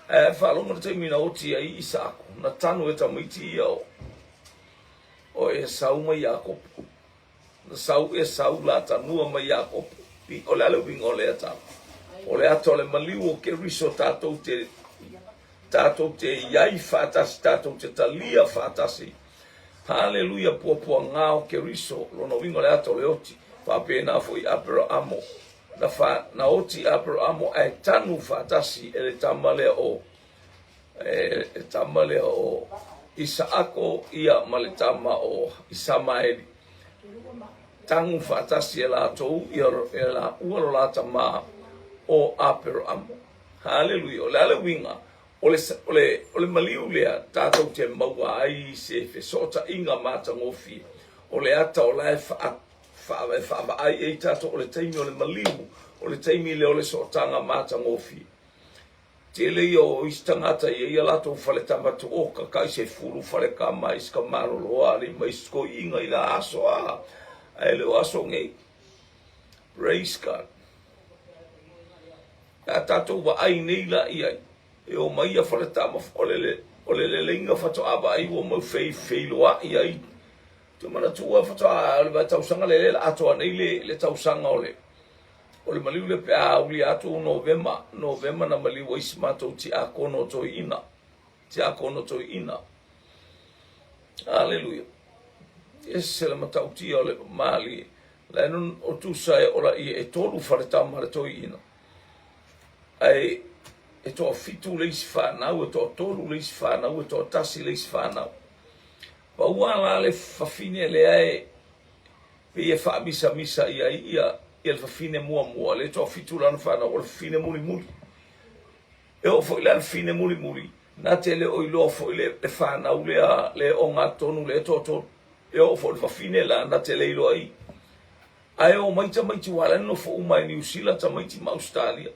Ae faalogo le taimi na oti ai Isaako, na tanu e tamaiti ia o o Esau ma Iakopo. Na sau Esau la tanua ma Iakopo. O le a le uiga o lea tala? O le ata o le maliu o Keriso tatou te Tātou te iai whaatasi, tātou te talia whaatasi. Haleluia, puapuagā o Keriso, lona uiga o le ata o le oti, faapena foi Aperaamo. Na, wha, na oti Aperaamo ae tanu whaatasi e le tama lea o, e, e tama lea o Isaako ia ma le tama o Isamaeli. Tagu whaatasi e lātou ia e la ua lo la tama o Aperaamo. Haleluia! O le a le uiga? O le, o le, o le maliu lea tātou te maua ai se fesootaiga matagofie. O le ata o la e wha, wha, e whaavaai ai tātou o le taimi o le maliu, o le taimi lea o le sootaga matagofie. Tele ia o isi tagata e i ai a latou fale tama tooka kai se fulu fale kama isi ka malolo a le ma isi toiiga i la aso a ae le o aso nei. Praise God. A tatou vaai nei la i ai, e omai ia Faletama, o le, o le leleiga faatoa vaai ua mau feiloai ai. Te manatua faatoa o le tausaga lele la atoa nei le, le tausaga o le, o le maliu le pe a ulia atu Novema, Novema na maliu ai si matou tiakono toeaina, tiakono toeaina. Aleluia. Ese le matautia o le malie. La e o tusa e ola ia e tolu faletama le toeaina. Ae e toafitu le isi fanau, e toatolu le isi fanau, e toatasi le isi fanau. Pau lava la le fafine lea e pei e faamisamisa i ai ia, ia le fafine muamua, le toafitu lana fanau, o le fafine mulimuli. E oo foi la le fafine mulimuli, na te le o iloa foi le, le fanau lea le ogatotonu le toatolu. E oo foi le fafine la, na te le iloa i. Ae omai tamaiti ua ala ai nofo uma i Niu Sila tamaiti ma Ausetalia.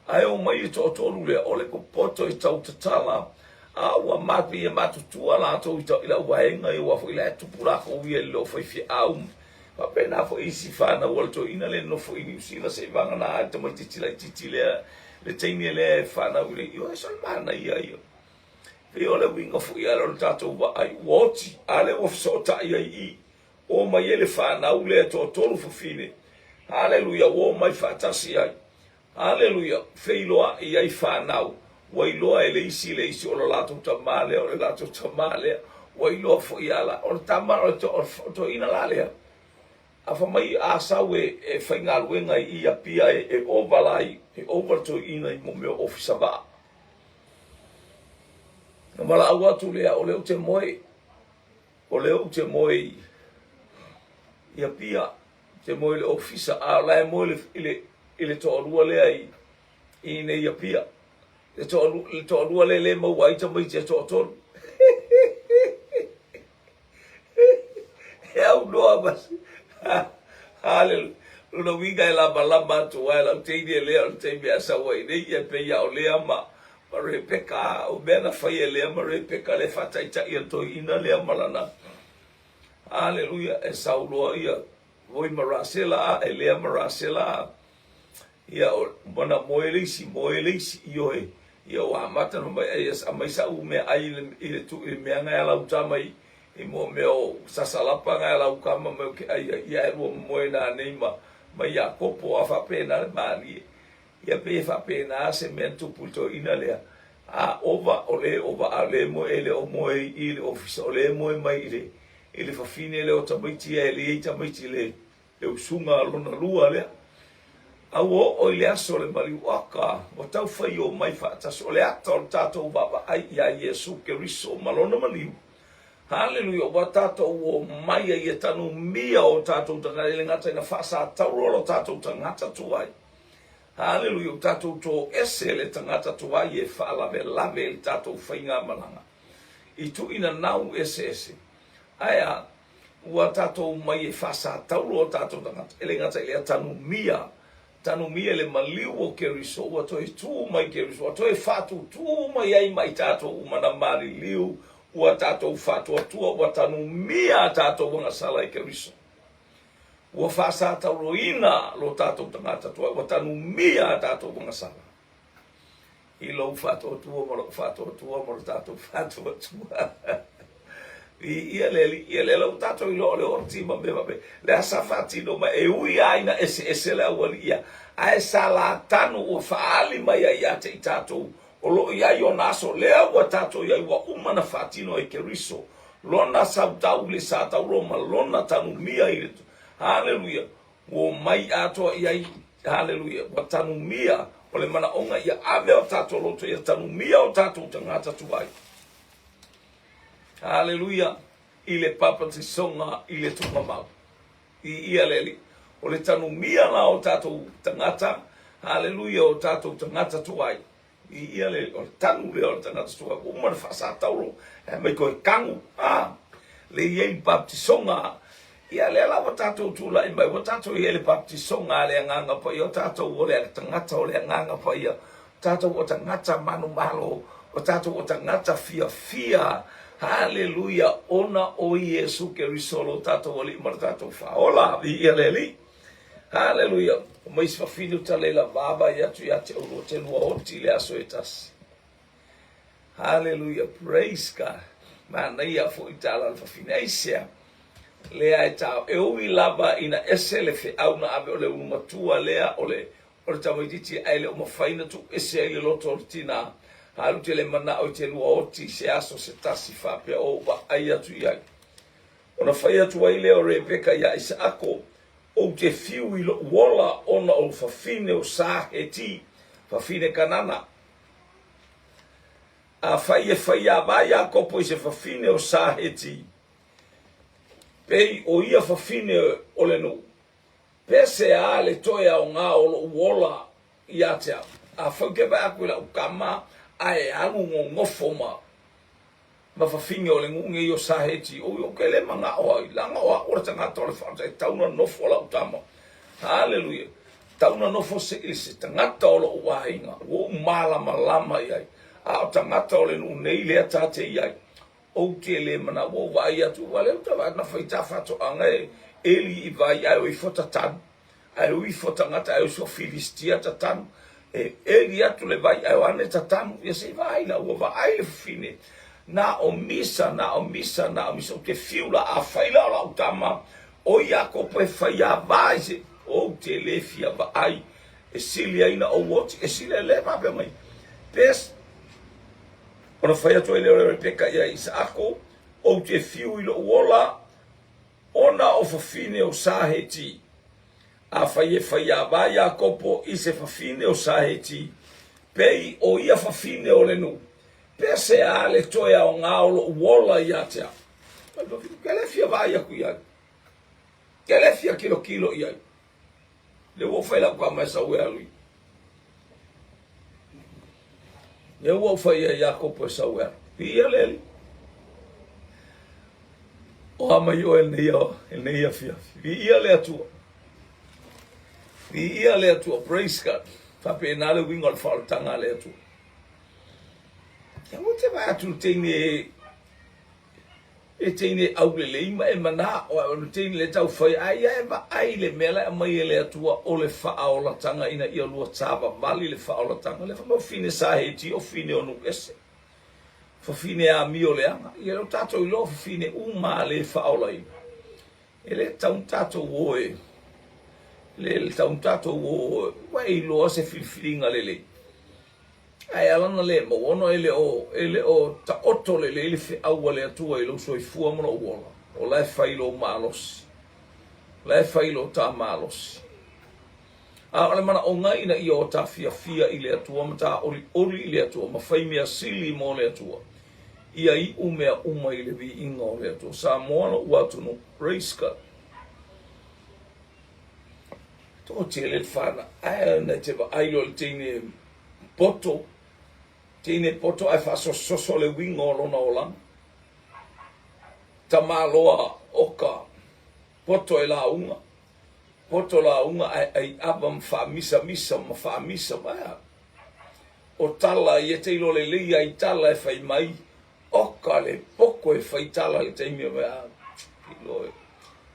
Ae omai le toatolu lea, o le popoto e tau tatala, a ua mate ia matutua latou i, i lau vaega ia, ua foi la e tupu lakou ia i le loo faifeau. Faapena foi isi fanau a le toeaina lea e nofo i Niu Sila seivagana ai le tamaitiiti laitiiti lea, le teine lea e fanau i le, ioe, so le manaia ia. Pei o le uiga foi ala o le tatou vaai, ua oti, a lea ua fesootai ai i i. Omai ai le fanau lea e toatolu fafine. Haleluia, ua omai faatasi ai. Haleluia, feiloai ai fanau. Ua iloa e le isi le isi o le latou tama lea, o le latou tama lea. Ua iloa foi ala, o le tama, o le to, o toeaina la lea. A fai mai a sau e, e faigaluega i Apia e, e ova la i, e ova le toeaina i mo mea o ofisa vaa. Na valaau atu lea, o lea ou te moe, O lea ou te moe i i Apia, ou te moe i le ofisa, a o la e moe i le, i le, i le toalua lea i, i nei Apia. Le toalua lea e le maua ai tamaiti e toatolu. E aunoa ma se Haleluia. Lona uiga e lamalama atu ai lau teine e lea o le taimi a sau ai nei, ia pei a o Lea ma ma Rebeka, o mea na fai e Lea ma Rebeka le faataitai a le toeaina lea ma lana. Haleluia, e sau loa ia voi ma Rasela a e Lea ma Rasela a. Ia o mana moe le isi, moe le isi, ioe, ia ua amata ona mai ai aumai sa'u meaai i le i le tu i le mea na e ala uta mai i mo mea o sasalapa na e ala uka ma mai o ke ai ai ia e lua moe na nei ma ma Iakopo a faapena le malie. Ia pei e faapena se mea na tupu i le toeaina lea. A ova o le ova a le moe e le o moe i i le ofisa o le moe mai i le i le fafine lea o tamaiti ia e le i ai tamaiti i le le usuga lona lua lea. A ua oo i le aso o le maliuaka, ua tau fai omai faatasi, o le ata o le tatou vaavaai iā Iesu Keriso ma Lona maliu. Haleluia! Ua tatou omai ai e tanumia o tatou tagata, e le gata ina faasatauro lo tatou tagata tuai. Haleluia! Ua tatou toese le tagata tuai e faalavelave i le tatou faigamalaga i tuuina nau eseese. Ae a? Ua tatou omai e faasatauro o tatou tagata, e le gata i lea, tanumia, tanumia i le maliu o Keriso, ua toe tu mai Keriso, ua toe faatutū mai ai ma i tatou uma na maliliu, ua tatou faatuatua, ua tanumia a tatou agasala i Keriso. Ua faasatauroina lo tatou tagata tuai, ua tanumia a tatou agasala. I lou faatuatua ma lou faatuatua ma lo tatou faatuatua. Viia le Alii, ia lea la ua tatou iloa o le oti ma mea faapea. Le a sa faatino mai, e ui lava ina eseese le aualii ia, ae sa latanu ua faaali mai ai ia te i tatou o lo o i ai ona aso, lea ua tatou i ai ua uma ona faatino e Keriso lona sautau i le sa tauro ma lona tanumia i le Haleluia! Ua omai atoa i ai, haleluia, ua tanumia, o le manaoga ia ave o tatou loto ia tanumia o tatou tagata tuai. Haleluia, i le papatisoga i le tuugamau. I ia le Alii. O le tanumia la o tatou tagata, haleluia, o tatou tagata tuai. I ia le, o le tanu lea o le tagata tuai, ua uma ona faasatauro, e mai koe kagu, a, le i ai baptisoga. Ia lea la ua tatou tulai mai, ua tatou i ai le baptisoga a le Agaga Paia, o tatou o le tagata o le Agaga Paia, o tatou o tagata manumalo, o tatou o tagata fiafia, haleluia, ona o Iesu Keriso lo tatou Alii ma lo tatou Faaola. Viia le Alii. Haleluia! O ma isi fafine o talela vaavaai atu ia te oulua te lua oti i le aso e tasi. Haleluia! Praise God! Manaia foi tala a le fafine. Aisea? Lea e tao. E ui lava ina ese le feau na ave o le ulu matua lea o le o le tamaitiiti ae le o mafai na tuu ese ai le loto o le tinā. Alu te le manao i te lua oti i se aso se tasi faapea o ou vaai atu i ai. Ona fai atu ai lea o Rebeka iā Isaako, Ou te fiu i loʻu ola ona o fafine o sa Heti, fafine Kanana. Afai e faiāwā Iakopo i se fafine o sa Heti, pei o ia fafine o le nuu, pese a le toe aoga o loʻu ola iā te au? Afai ou te vae aku i laʻu kama ae alu gogofo ma Ma fafine o le nuu nei o Saheti, oi ou te le manao ai, leaga o au o le tagata o le faaola, e tau na nofo lau tama. Haleluia. Tau na nofo se i se tagata o lou aiga, ua ou malamalama i ai. A o tagata o le nuu nei lea ta te i ai, ou te le manao, ua ou vaai atu, ua leu ta vaai, na fai ta faatoaga e Eli i vai ae o ifo tatanu. Ae o ifo tagata ae o ifo Filistia tatanu. E eli atu le vai ae o ane tatanu. Ia se i vaai la, ua vaai le fafine. Na o misa, na o misa, na o misa. Ou te fiu la, afai la o lau tama, o Iakopo e faiāwā i se, ou te le fia vaai. E sili ai na ou oti, e sili ai le faapea mai. Pes, ona fai atu ai lea o le Rebeka ia Isaako, ou te fiu i lou ola, Ona o fafine o Saheti. Afai e faiāwā Iakopo i se fafine o Saheti, pei o ia fafine o le nuu, pese a le toe aoga o loʻu ola ia te au. Ke le fia vaai aku i ai. Ke le fia kilokilo i ai. Le ua fai lau kama e sau e alu i. Lea ua ou fai ia Iakopo e sau e alu. Viia le Alii. O a mai oe i lenei afiafi. Viia le Atua. Viia le Atua. Praise God. Faapena le uiga o le faaolataga a le Atua. Ia ua te vaai atu i le teine e teine aulelei ma e manao o le teine le taufai a ia e vaai le mea la e aumai e le Atua o le faaolataga ina ia lua savavali le faaolataga le fafine sa heti o fine o nuese fafine amio leaga ia leo tatou iloa fafine uma le faaolaina e le tatau ona tatou o e le tatau ona tatou o ua e iloa se filifiliga lelei Ae ala ona le maua ona e le o, e le o taoto lelei le feau a le Atua i lou soifua ma lou ola. O la e fai lou malosi. O la e fai lou ta malosi. A o le manaoga ina ia o ta fiafia i le Atua ma ta olioli i le Atua ma fai mea sili mo le Atua. Ia iu mea uma i le viiga o le Atua. Samoa lou atunuu. Praise God. Toatele le fana, ae na te vaai loa i le teine poto, teine poto ae faasososo le uiga o lona olaga. Tamaloa o ka poto e lauga, poto lauga ae ai ava ma faamisamisa ma faamisa ma ea. O tala ia te iloa lelei ai tala e fai mai, Oka le poko e fai tala i le taimi o mea iloa e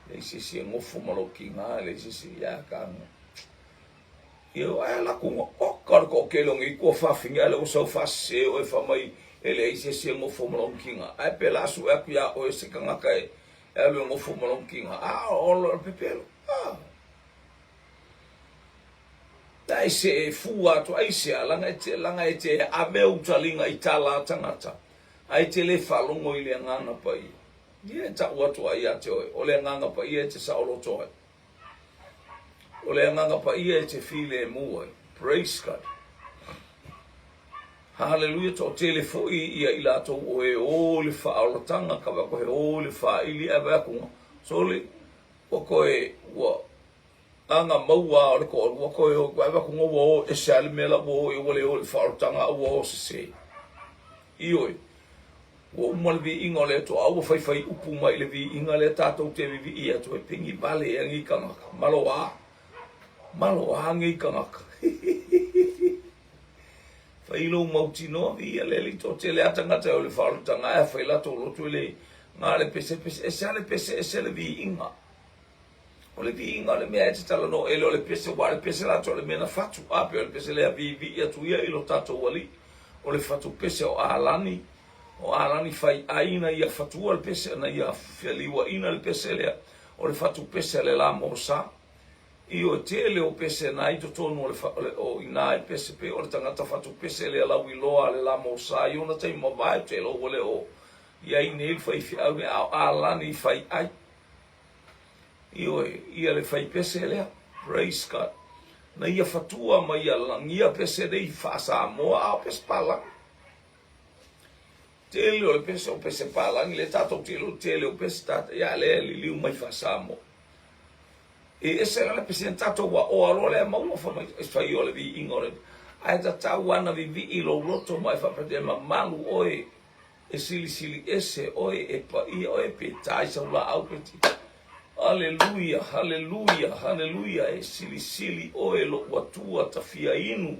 leai se isi e gofo ma lou kiga, e leai se isi ia ka Ia ae ala atu nga oka le toatele o nei tua fafine ae lea ua sau faasese oe fai mai e leai se isi e nofo ma lona kiga ae pe la sue atu ia oe se tagata e alu e nofo ma lona kiga a o le pepelo a Ai se e fua atu ai se a laga e te laga e te ave ou taliga i tala a tagata ae te le faalogo i le Agaga Paia. Ia e tau atu ai ia te oe, o le Agaga Paia e te saoloto ai. O le Agaga Paia e te filemu ai. Praise God. Haleluia, toatele foi ia i latou o e o i le faaolataga, ka vaai he o i le faaili ae vaai atu, sole, ua toe, ua, Aga maua o le toalua toe o atu atu ua o ese a le mea la ua o i ua le o i le faaolataga a ua o sese. Ioe, ua uma le viiga o le Atua a ua faifai upu mai i le viiga lea tatou te vivii atu ai pigi vale ea nei tagata. Maloā. Maloā nei tagata. Fai lou mautinoa viia le Alii toatele a tagata e o i le faaolataga ae a fai latou loto e le na le pese pese ese a le pese ese le viiga. O le viiga o le mea e te talanoa e le o le pese, aua o le pese latou o le mea na fatu, a pei o le pese lea viivii atu ia i lo tatou Alii, o le fatu pese o Alani, o Alani fai ai na ia fatua le pese, na ia feliuaina le pese lea, o le fatu pese a le la Mosa. Ioe, tele o pese na i totonu o le, o le, o ina i pese, pei o le tagata fatu pese lea lauiloa a le la Mosa i ona taimi mavae, ou te iloa ua le o i ai nei le faifeau nei, a o Alani fai ai. Ioe, ia le fai pese lea. Praise God. Na ia fatua ma ia lagia pese nei faa-Samoa, a o pese palagi. Tele o le pese o pese palagi, le tatou te iloa tele o pese tata, ia le liliu mai faa-Samoa. E ese la le pese na tatou aoa loa lea maua fai mai, e fai o le viiga o le, ae tatau lava na vivii lou loto ma e faapea e mamalu oe E silisili ese oe, e paia oe, pe ta i sau laau pe ti. Aleluia, haleluia, haleluia, e silisili oe lou Atua tafia inu.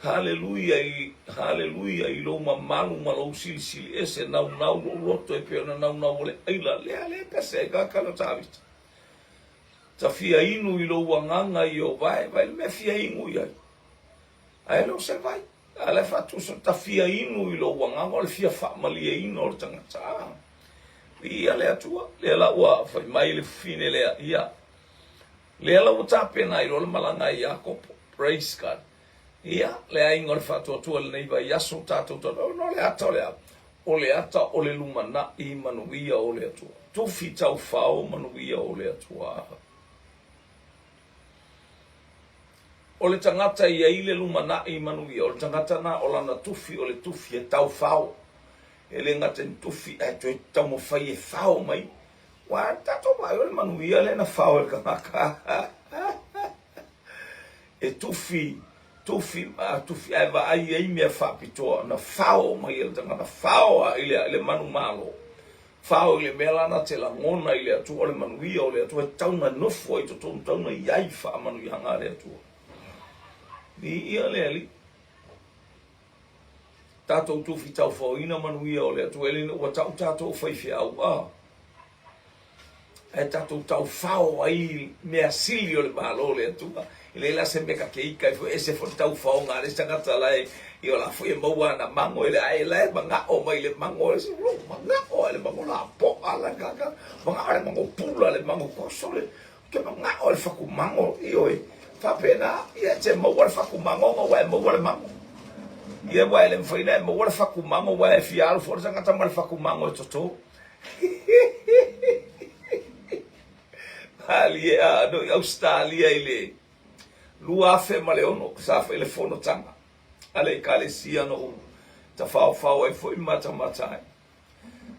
Haleluia, i, haleluia, i lou mamalu ma lou silisili ese, naunau lou loto e pei ona naunau o le aila. Lea, lea pese ai ka kala Tavita. Tafia inu i lou agaga i o vae, vae le mea fia inu i ai. Ae le o se vai. A la e faatusa ta fia inu i lou agaga o le fia faamalieina o le tagata. A, viia le Atua, lea la ua fai mai le fafine lea, ia, lea la ua tapena ai loa le malaga a Iakopo. Praise God. Ia, le aiga o le faatuatua i lenei vaiaso tatou talanoa, ona o le ata o le a? O le ata o le lumanai manuia o le Atua. Tufi taufao manuia o le Atua. O le tagata e i ai le lumanai manuia, o le tagata na o lana tufi o le tufi e tau fao. E le gata i le tufi ae toe taumafai e fao mai. Ua tatou vaai o le manuia lea na fao e le tagata. E tufi, Tufi, a tufi ae vaai ai mea faapitoa na fao mai e le tagata, fao a i le, i le manumalo, fao i le mea lana te lagona i le Atua, o le manuia o le Atua, e tatau ona nofo ai i totonu, tatau ona i ai faamanuiaga a le Atua. Viia le Alii. Tatou tufi taufaoina manuia o le Atua, e le ua tau tatou faifeau, a. Ae tatou taufao ai mea sili o le Malo o le Atua. E leai la se mea ka te ika ai foi, ese foi le taufaoga a le isi tagata la e, ia o la foi e maua ana mago e le ae la e manao mai le mago e lou manao a le mago lapoa la ka manao le mago pula le mago koso le ke manao le fatu mago ioe faapena ia e te maua le fatu mago ona ua e maua le mago ia ua e le mafai ona e maua le fatu mago ua e fia alu foi le tagata ma le fatu mago e toto. Malie a no i Ausetalia i le 2006 sa fai le fonotaga a le Ekalesia na ou tafaofao ai foi ma matamata ai.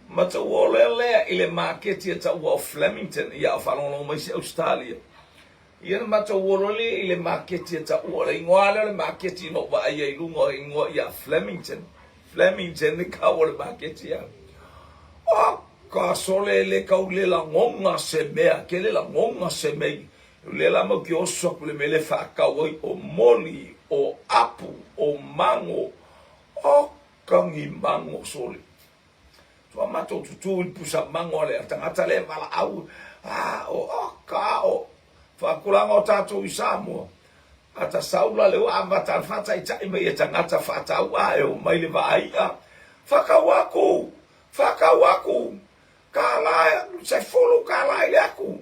Matauola lea i le maketi e taua o Flemington, ia a o faalogologo mai se Ausetalia. Ia na matauola lea i le maketi e taua, o le igoa lea o le maketi na ou vaai ai i luga o le igoa ia Flemington. Flemington le kau o le maketi a. O ka sole le kau le lagoga se mea, ke le lagoga se mea. O lea la mau ke oso aku le mea le whaakau ai o moli, o apu, o mango, o kangi mango sole. Tua matou tutū i le pusa mango a le tagata lea e valaau, a o o ka o faatulaga o tatou i Samoa. A ta sau la le ua amata ana faataitai mai e tagata faatau a e omai le vaa i'a, Whakau aku! Whakau aku! Kālā, 10 kālā i le aku!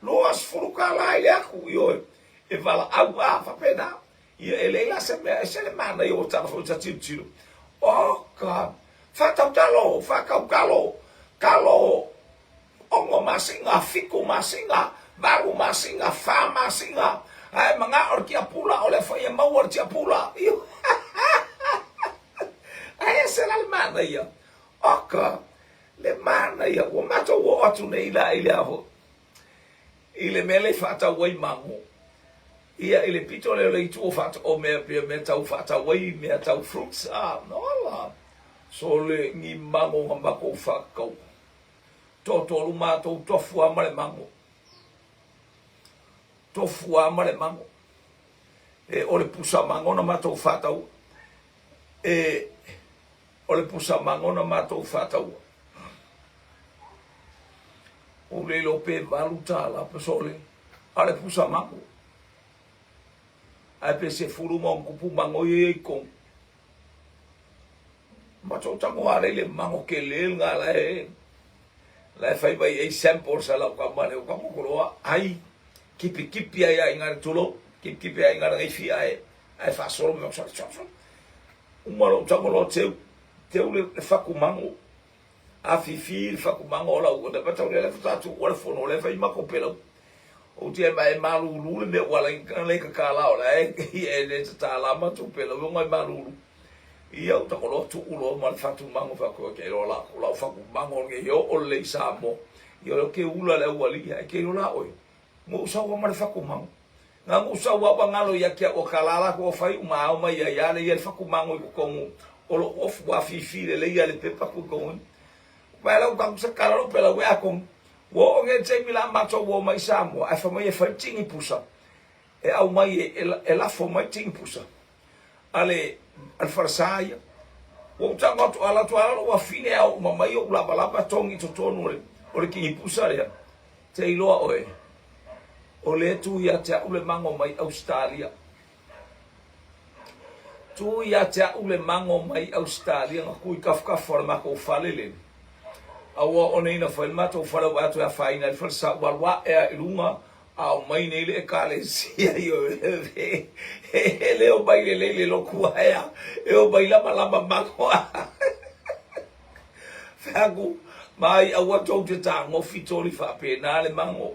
20 kālā i le aku! Ioe, e valaau a, faapena. Ia, e leai la se mea, ese le manaia ua tala foi ta tilotilo. Oh God! Whakau talo, whakau kalo, kalo, ono masina, fitu masina, valu masina, fa masina, ae manao le tiapula, o le foi e maua le tiapula. Ae ese la le manaia. Oh God! Le manaia, ua matou oo atu nei la i le a foi. I le mea lea i faatau ai mago. Ia, i le pito lea o le itu o faata, o mea, pei o mea tau faatau ai mea tau fruits, a, ola, sole ni mago na matou faatau. Toatolu matou tofu lava ma le mago. Tofu lava ma le mago. E, o le pusa mago na matou faataua. E, o le pusa mago na matou faataua. Ua le iloa pe $8 pe sole, a o le pusa mago. Ae pe 10+ mago ia i totonu. Matou tago lava i le mago tele lena la e la e fai mai ai samples a lau tama lea, ua tago loa ai kipikipi ai lava i ina le tulou, kipikipi ai i ina le gaifi ae ae faasolo mai solo solo solo. Uma lou tago loa teu, teu le fatu mago. Afifi le fatu mago o lau le matau lea faatoa tuua le fono lea fai matou pelau. Ou te ma e malulu le mea ua alai ka kālā o la e e le tatala matou pelau ona e malulu. Ia ou tago loa tuu loa ma le fatu mago fai atu ke loa la lau fatu mago nei oo lelei i Samoa. Ia o ke ula le aualii ae ke iloa la oe. Mo sau ma le fatu mago. Na ou sau a ua galo ia te au o ka la latou o fai uma ao mai ai a le ia le fatumago i totonu o lou ofu ua afifi lelei ia le pepa ku i totonu. Pae lau tagu se kala lou pela ue atonu. Ua oo nei le taimi la matou ua omai i Samoa ae fai mai e fai tini pusa e aumai e, e lafo mai tini pusa a le a le falesa ia. Ua ou tago atu ala atu ala lou afine ao uma mai ou lavalava togi i totonu o le o le tini pusa lea. Te iloa oe, o lea tu ia te a'u le mago mai Ausetalia. Tu ia te a'u le mago mai Ausetalia na tu i tafatafa o le matou fale le. A ua oo nei na fai le matou fale ua atu e afaina ai le falesa ua alu a'e a i luga a omai nei le Ekalesia i e le omai lelei le lotu aea e omai lamalama mago. Fai atu, Mai aua tou te tagofi toli faapena le mago.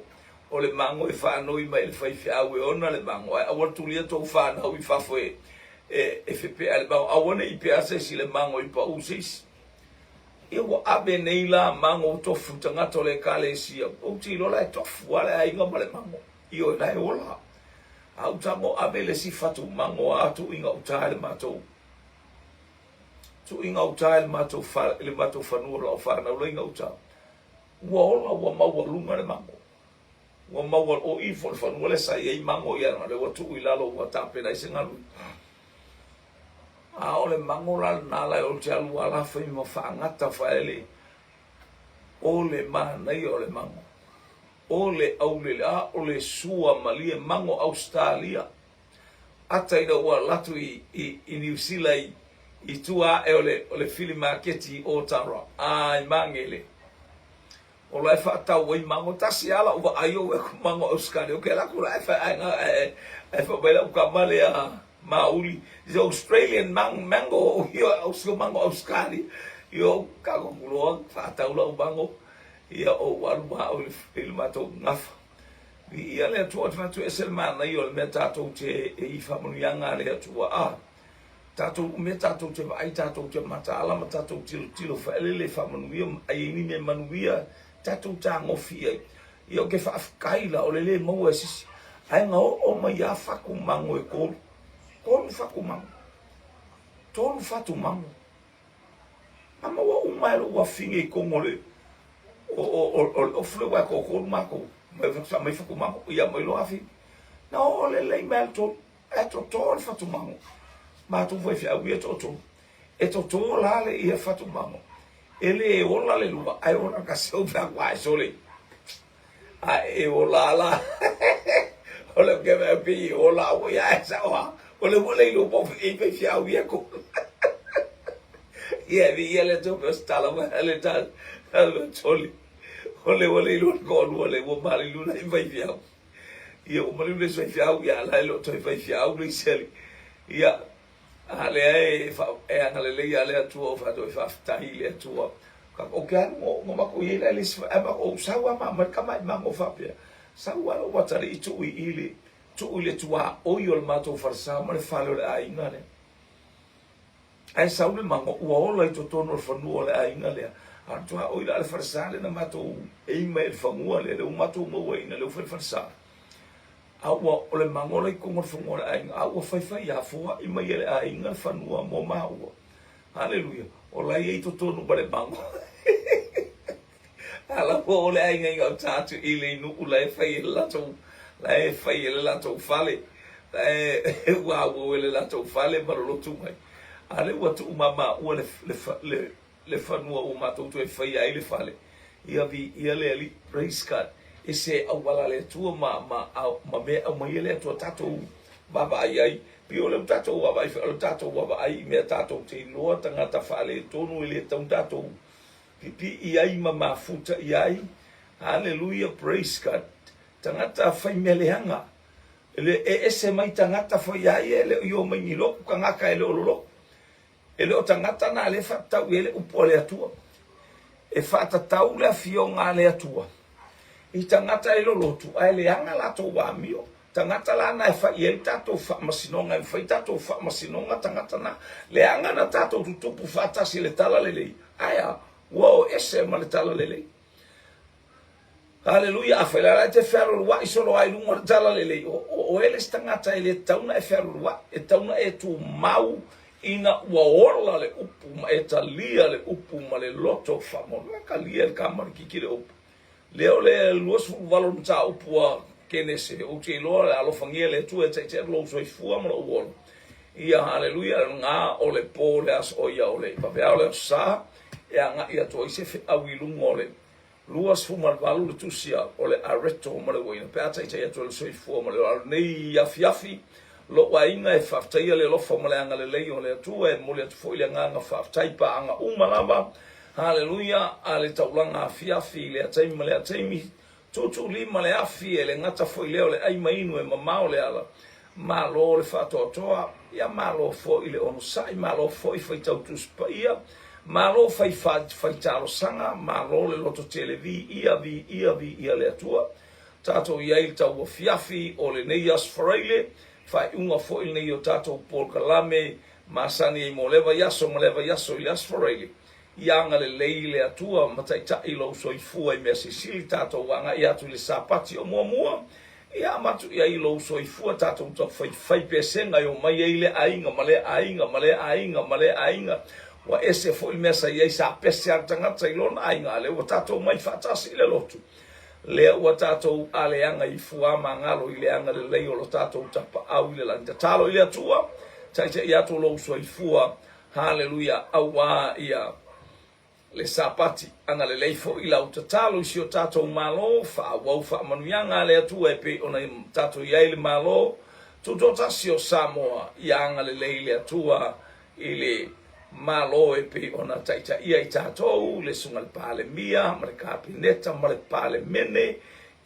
O le mago e faanoi mai i le faifeau e ona le mago, ae aua le tulia tou fanau i fafo e, e, e fepea le mago. Aua ne i pea se isi le mago i pau se isi. Ia ua ave nei la mago ua tofu i tagata o le Ekalesia. Ou te iloa la e tofu lava le aiga ma le mago. Ioe, la e ola. A ou tago ave le isi fatumago a tuu i gauta i le matou tuu i gauta i le matou i le matou fanua o lau fanau la i gauta. Ua ola ua maualuga le mago. Ua maua o i foi le fanua lea sa i ai mago ia lea ua tuu i lalo ua tapena ai se galuega. A o le mago la lena la ou te alu ala fai ma faagata faele o le manaia o le mago. O le aulele, a o le sua malie mago Ausetalia. Ata ina ua alu atu i, i, i Niu Sila i, i tua ae o le, o le fili maketi i Otara, ai magele. O la e faatau ai mago, tasi lava lau vaai ou aku mago Ausetalia, ou ke alu atu la ae fai ae ae ae fai mai lau tama lea mauli, is Australian mango, ia mago Ausetalia. Ia ou tago atu loa faatau lau mago, ia ou alu ma au i le matou gafa. Viia le Atua, ou te fai atu e ese le manaia o le mea tatou te e i faamanuiaga a le Atua. A tatou mea tatou te vaai, tatou te mataala ma tatou tilotilo faelele faamanuia ma ai ai ni mea manuia tatou tagofi i ai. Ia ou te faafetai la o le le maua e se isi. Ae na oo mai lava fatumago e tolu. Tolu fatumago. Tolu fatumago. Na maua uma e lou afine i totonu o le o o o le ofu lea aua e toatolu matou. Mai fatumago, ia mai lou afine. Na oo lelei mai lava le tolu. Ae toto le fatumago. Matou faifeau ia e toatolu. E toto la le ia fatumago. E le ola le lua, ae ola ka seu fai atu, ae sole. Ae e ola la. O le ke me pe ola o ia e sa oa. O le ua le iloa po o e faifeau ia ko. Ia vi ia le to pe tala ma le ta le toli. O le ua le iloa ko lua le ua mali luna i faifeau. Ia ua maliu le isi faifeau, ia la e le o toe faifeau le isi alii. Ia, a lea e, e agalelei lava le Atua o faatoa e faafetai i le Atua. Ou te alu o ma matou i ai la le isi ae ou sau lava ma aumai le tama i mago faapea. Sau lava lou atalii tuu i i le tuu i le tuaoi o le matou falesa ma le fale o le aiga lea. Ae sau le mago ua ola i totonu o le fanua o le aiga lea. A o le tuaoi la o le falesa lea na matou ei mai i le fanua lea, lea ua matou mauaina, lea ua fai le falesa. A ua, o le mago la i totonu o le fanua o le aiga, a ua faifai lava, foai mai e le aiga le fanua mo maua. Haleluia! O la e i ai totonu ma le mago. A la ua o le aiga i gauta atu i le nuu la e fai e le latou, la e fai e le latou fale, la e ua auau e le latou fale ma lolotu mai. A lea ua tuu mamaua le, le, le, le fanua ua matou toe faia ai le fale. Ia viia le Alii. Praise God. E se auala a le Atua ma, ma, ma mea e aumai e le Atua tatou vaavaai ai. Pei o lea ua tatou vaavaai, o le tatou vaavaai i mea tatou te iloa tagata faaletonu e le tatau ona tatou pipii ai ma mafuta i ai. Haleluia, praise God. Tagata fai mea leaga. E le e ese mai tagata fai ai e le o i o mai ni lotu tagata e le o lolotu. E le o tagata na le faatatau i ai le upu a le Atua. E faatatau le afioga a le Atua i tagata e lolotu ae leaga latou amio. Tagata la na e fai i ai le tatou faamasinoga, e mafai tatou faamasinoga tagata na. Leaga na tatou tutupu faatasi i le talalelei, ae a? Ua o ese ma le talalelei. Haleluia! Afai la e te fealualuai solo ai luga o le talalelei, o, o oe le isi tagata e le tatau ona e fealualuai, e tatau ona e tumau ina ua ola le upu ma e talia le upu ma le loto faamaualalo. E talia e le kamalikiki le upu. Lea o le 28 mataupu a Kenese, ou te iloa le alofagia e le Atua e taitai atu lou soifua ma lou ola. Ia, haleluia, lena o le po le aso, o ia o le vaveao le aso Sa, e agai atu ai se feau i luga o le 28 le tusi a o le Areto ma le uaina pe a taitai atu ai le soifua ma le ola. Lenei afiafi, lou aiga e faafetaia le alofa ma le agalelei o le Atua, e momoli atu foi le agaga faafetai paaga uma lava, haleluia, a le taulaga afiafi i lea taimi ma lea taimi, tuutuulima le afi, e le gata foi lea o le ai ma inu e mamao le ala. Malo le faatoatoa, ia malo foi le onosai, malo foi faitau Tusi Paia, malo fai fai talosaga, malo le loto tele, viia, viia, viia le Atua. Tatou i ai i le tauafiafi o lenei Aso Faraile, faaiuga foi lenei o tatou polokalame masani ai mo lea vaiaso ma lea vaiaso i le Aso Faraile. Ia agalelei le Atua ma taitai lou soifua i mea silisili tatou agai atu i le Sapati o muamua. Ia avatu i ai lou soifua tatou taufaifai pesega e omai ai lea aiga ma lea aiga ma lea aiga ma lea aiga. Ua ese foi le mea sa i ai sa pese lava le tagata i lona aiga, a o lea ua tatou omai faatasi i le lotu. Lea ua tatou aleaga i fuamagalo i le agalelei o lo tatou Tapaau i le lagi. Tatalo i le Atua, taitai atu lou soifua. Haleluia, auā ia le Sapati. Agalelei foi lau tatalo i si o tatou Malo, faaauau faamanuiaga a le Atua e pei ona tatou i ai le Malo Tutoatasi o Samoa, ia agalelei le Atua i le Malo e pei ona taitaia i tatou, le Susuga i le Palemia ma le Kapeneta ma le Palemene,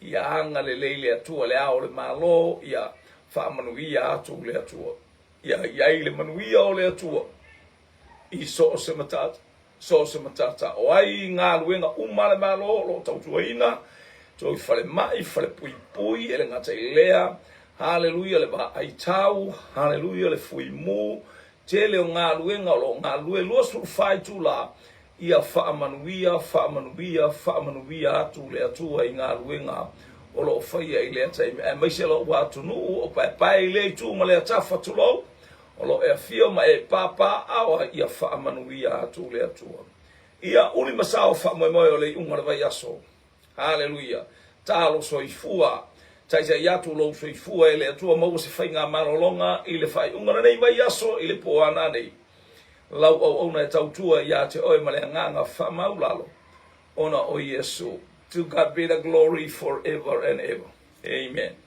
ia agalelei le Atua le Ao o le Malo, ia faamanuia atu le Atua. Ia i ai le manuia o le Atua i so o se matata, so o se matata. O ai galuega uma a le Malo o lo o tautuaina, toi falemai, falepuipui, e le gata i lea, haleluia le vaai tau, haleluia le fuimu, tele o galuega o lo o galulue 24 itula, ia faamanuia, faamanuia, faamanuia atu le Atua i galuega o lo o faia i lea taimi, aemaise lou atunuu o paepae i lea itu ma lea tafa, tulou. O lo o e afio ma e papaaao ai, ia faamanuia atu le Atua. Ia uli ma sao faamoemoe o le iuga o le vaiaso. Haleluia! Talo soifua. Taitai atu lou soifua e le Atua maua se faiga malologa i le faaiuga o lenei vaiaso i le po a nanei. Lau auauna e tautua ia te oe ma le agaga faamaulalo ona o Iesu. To God be the glory forever and ever. Amen.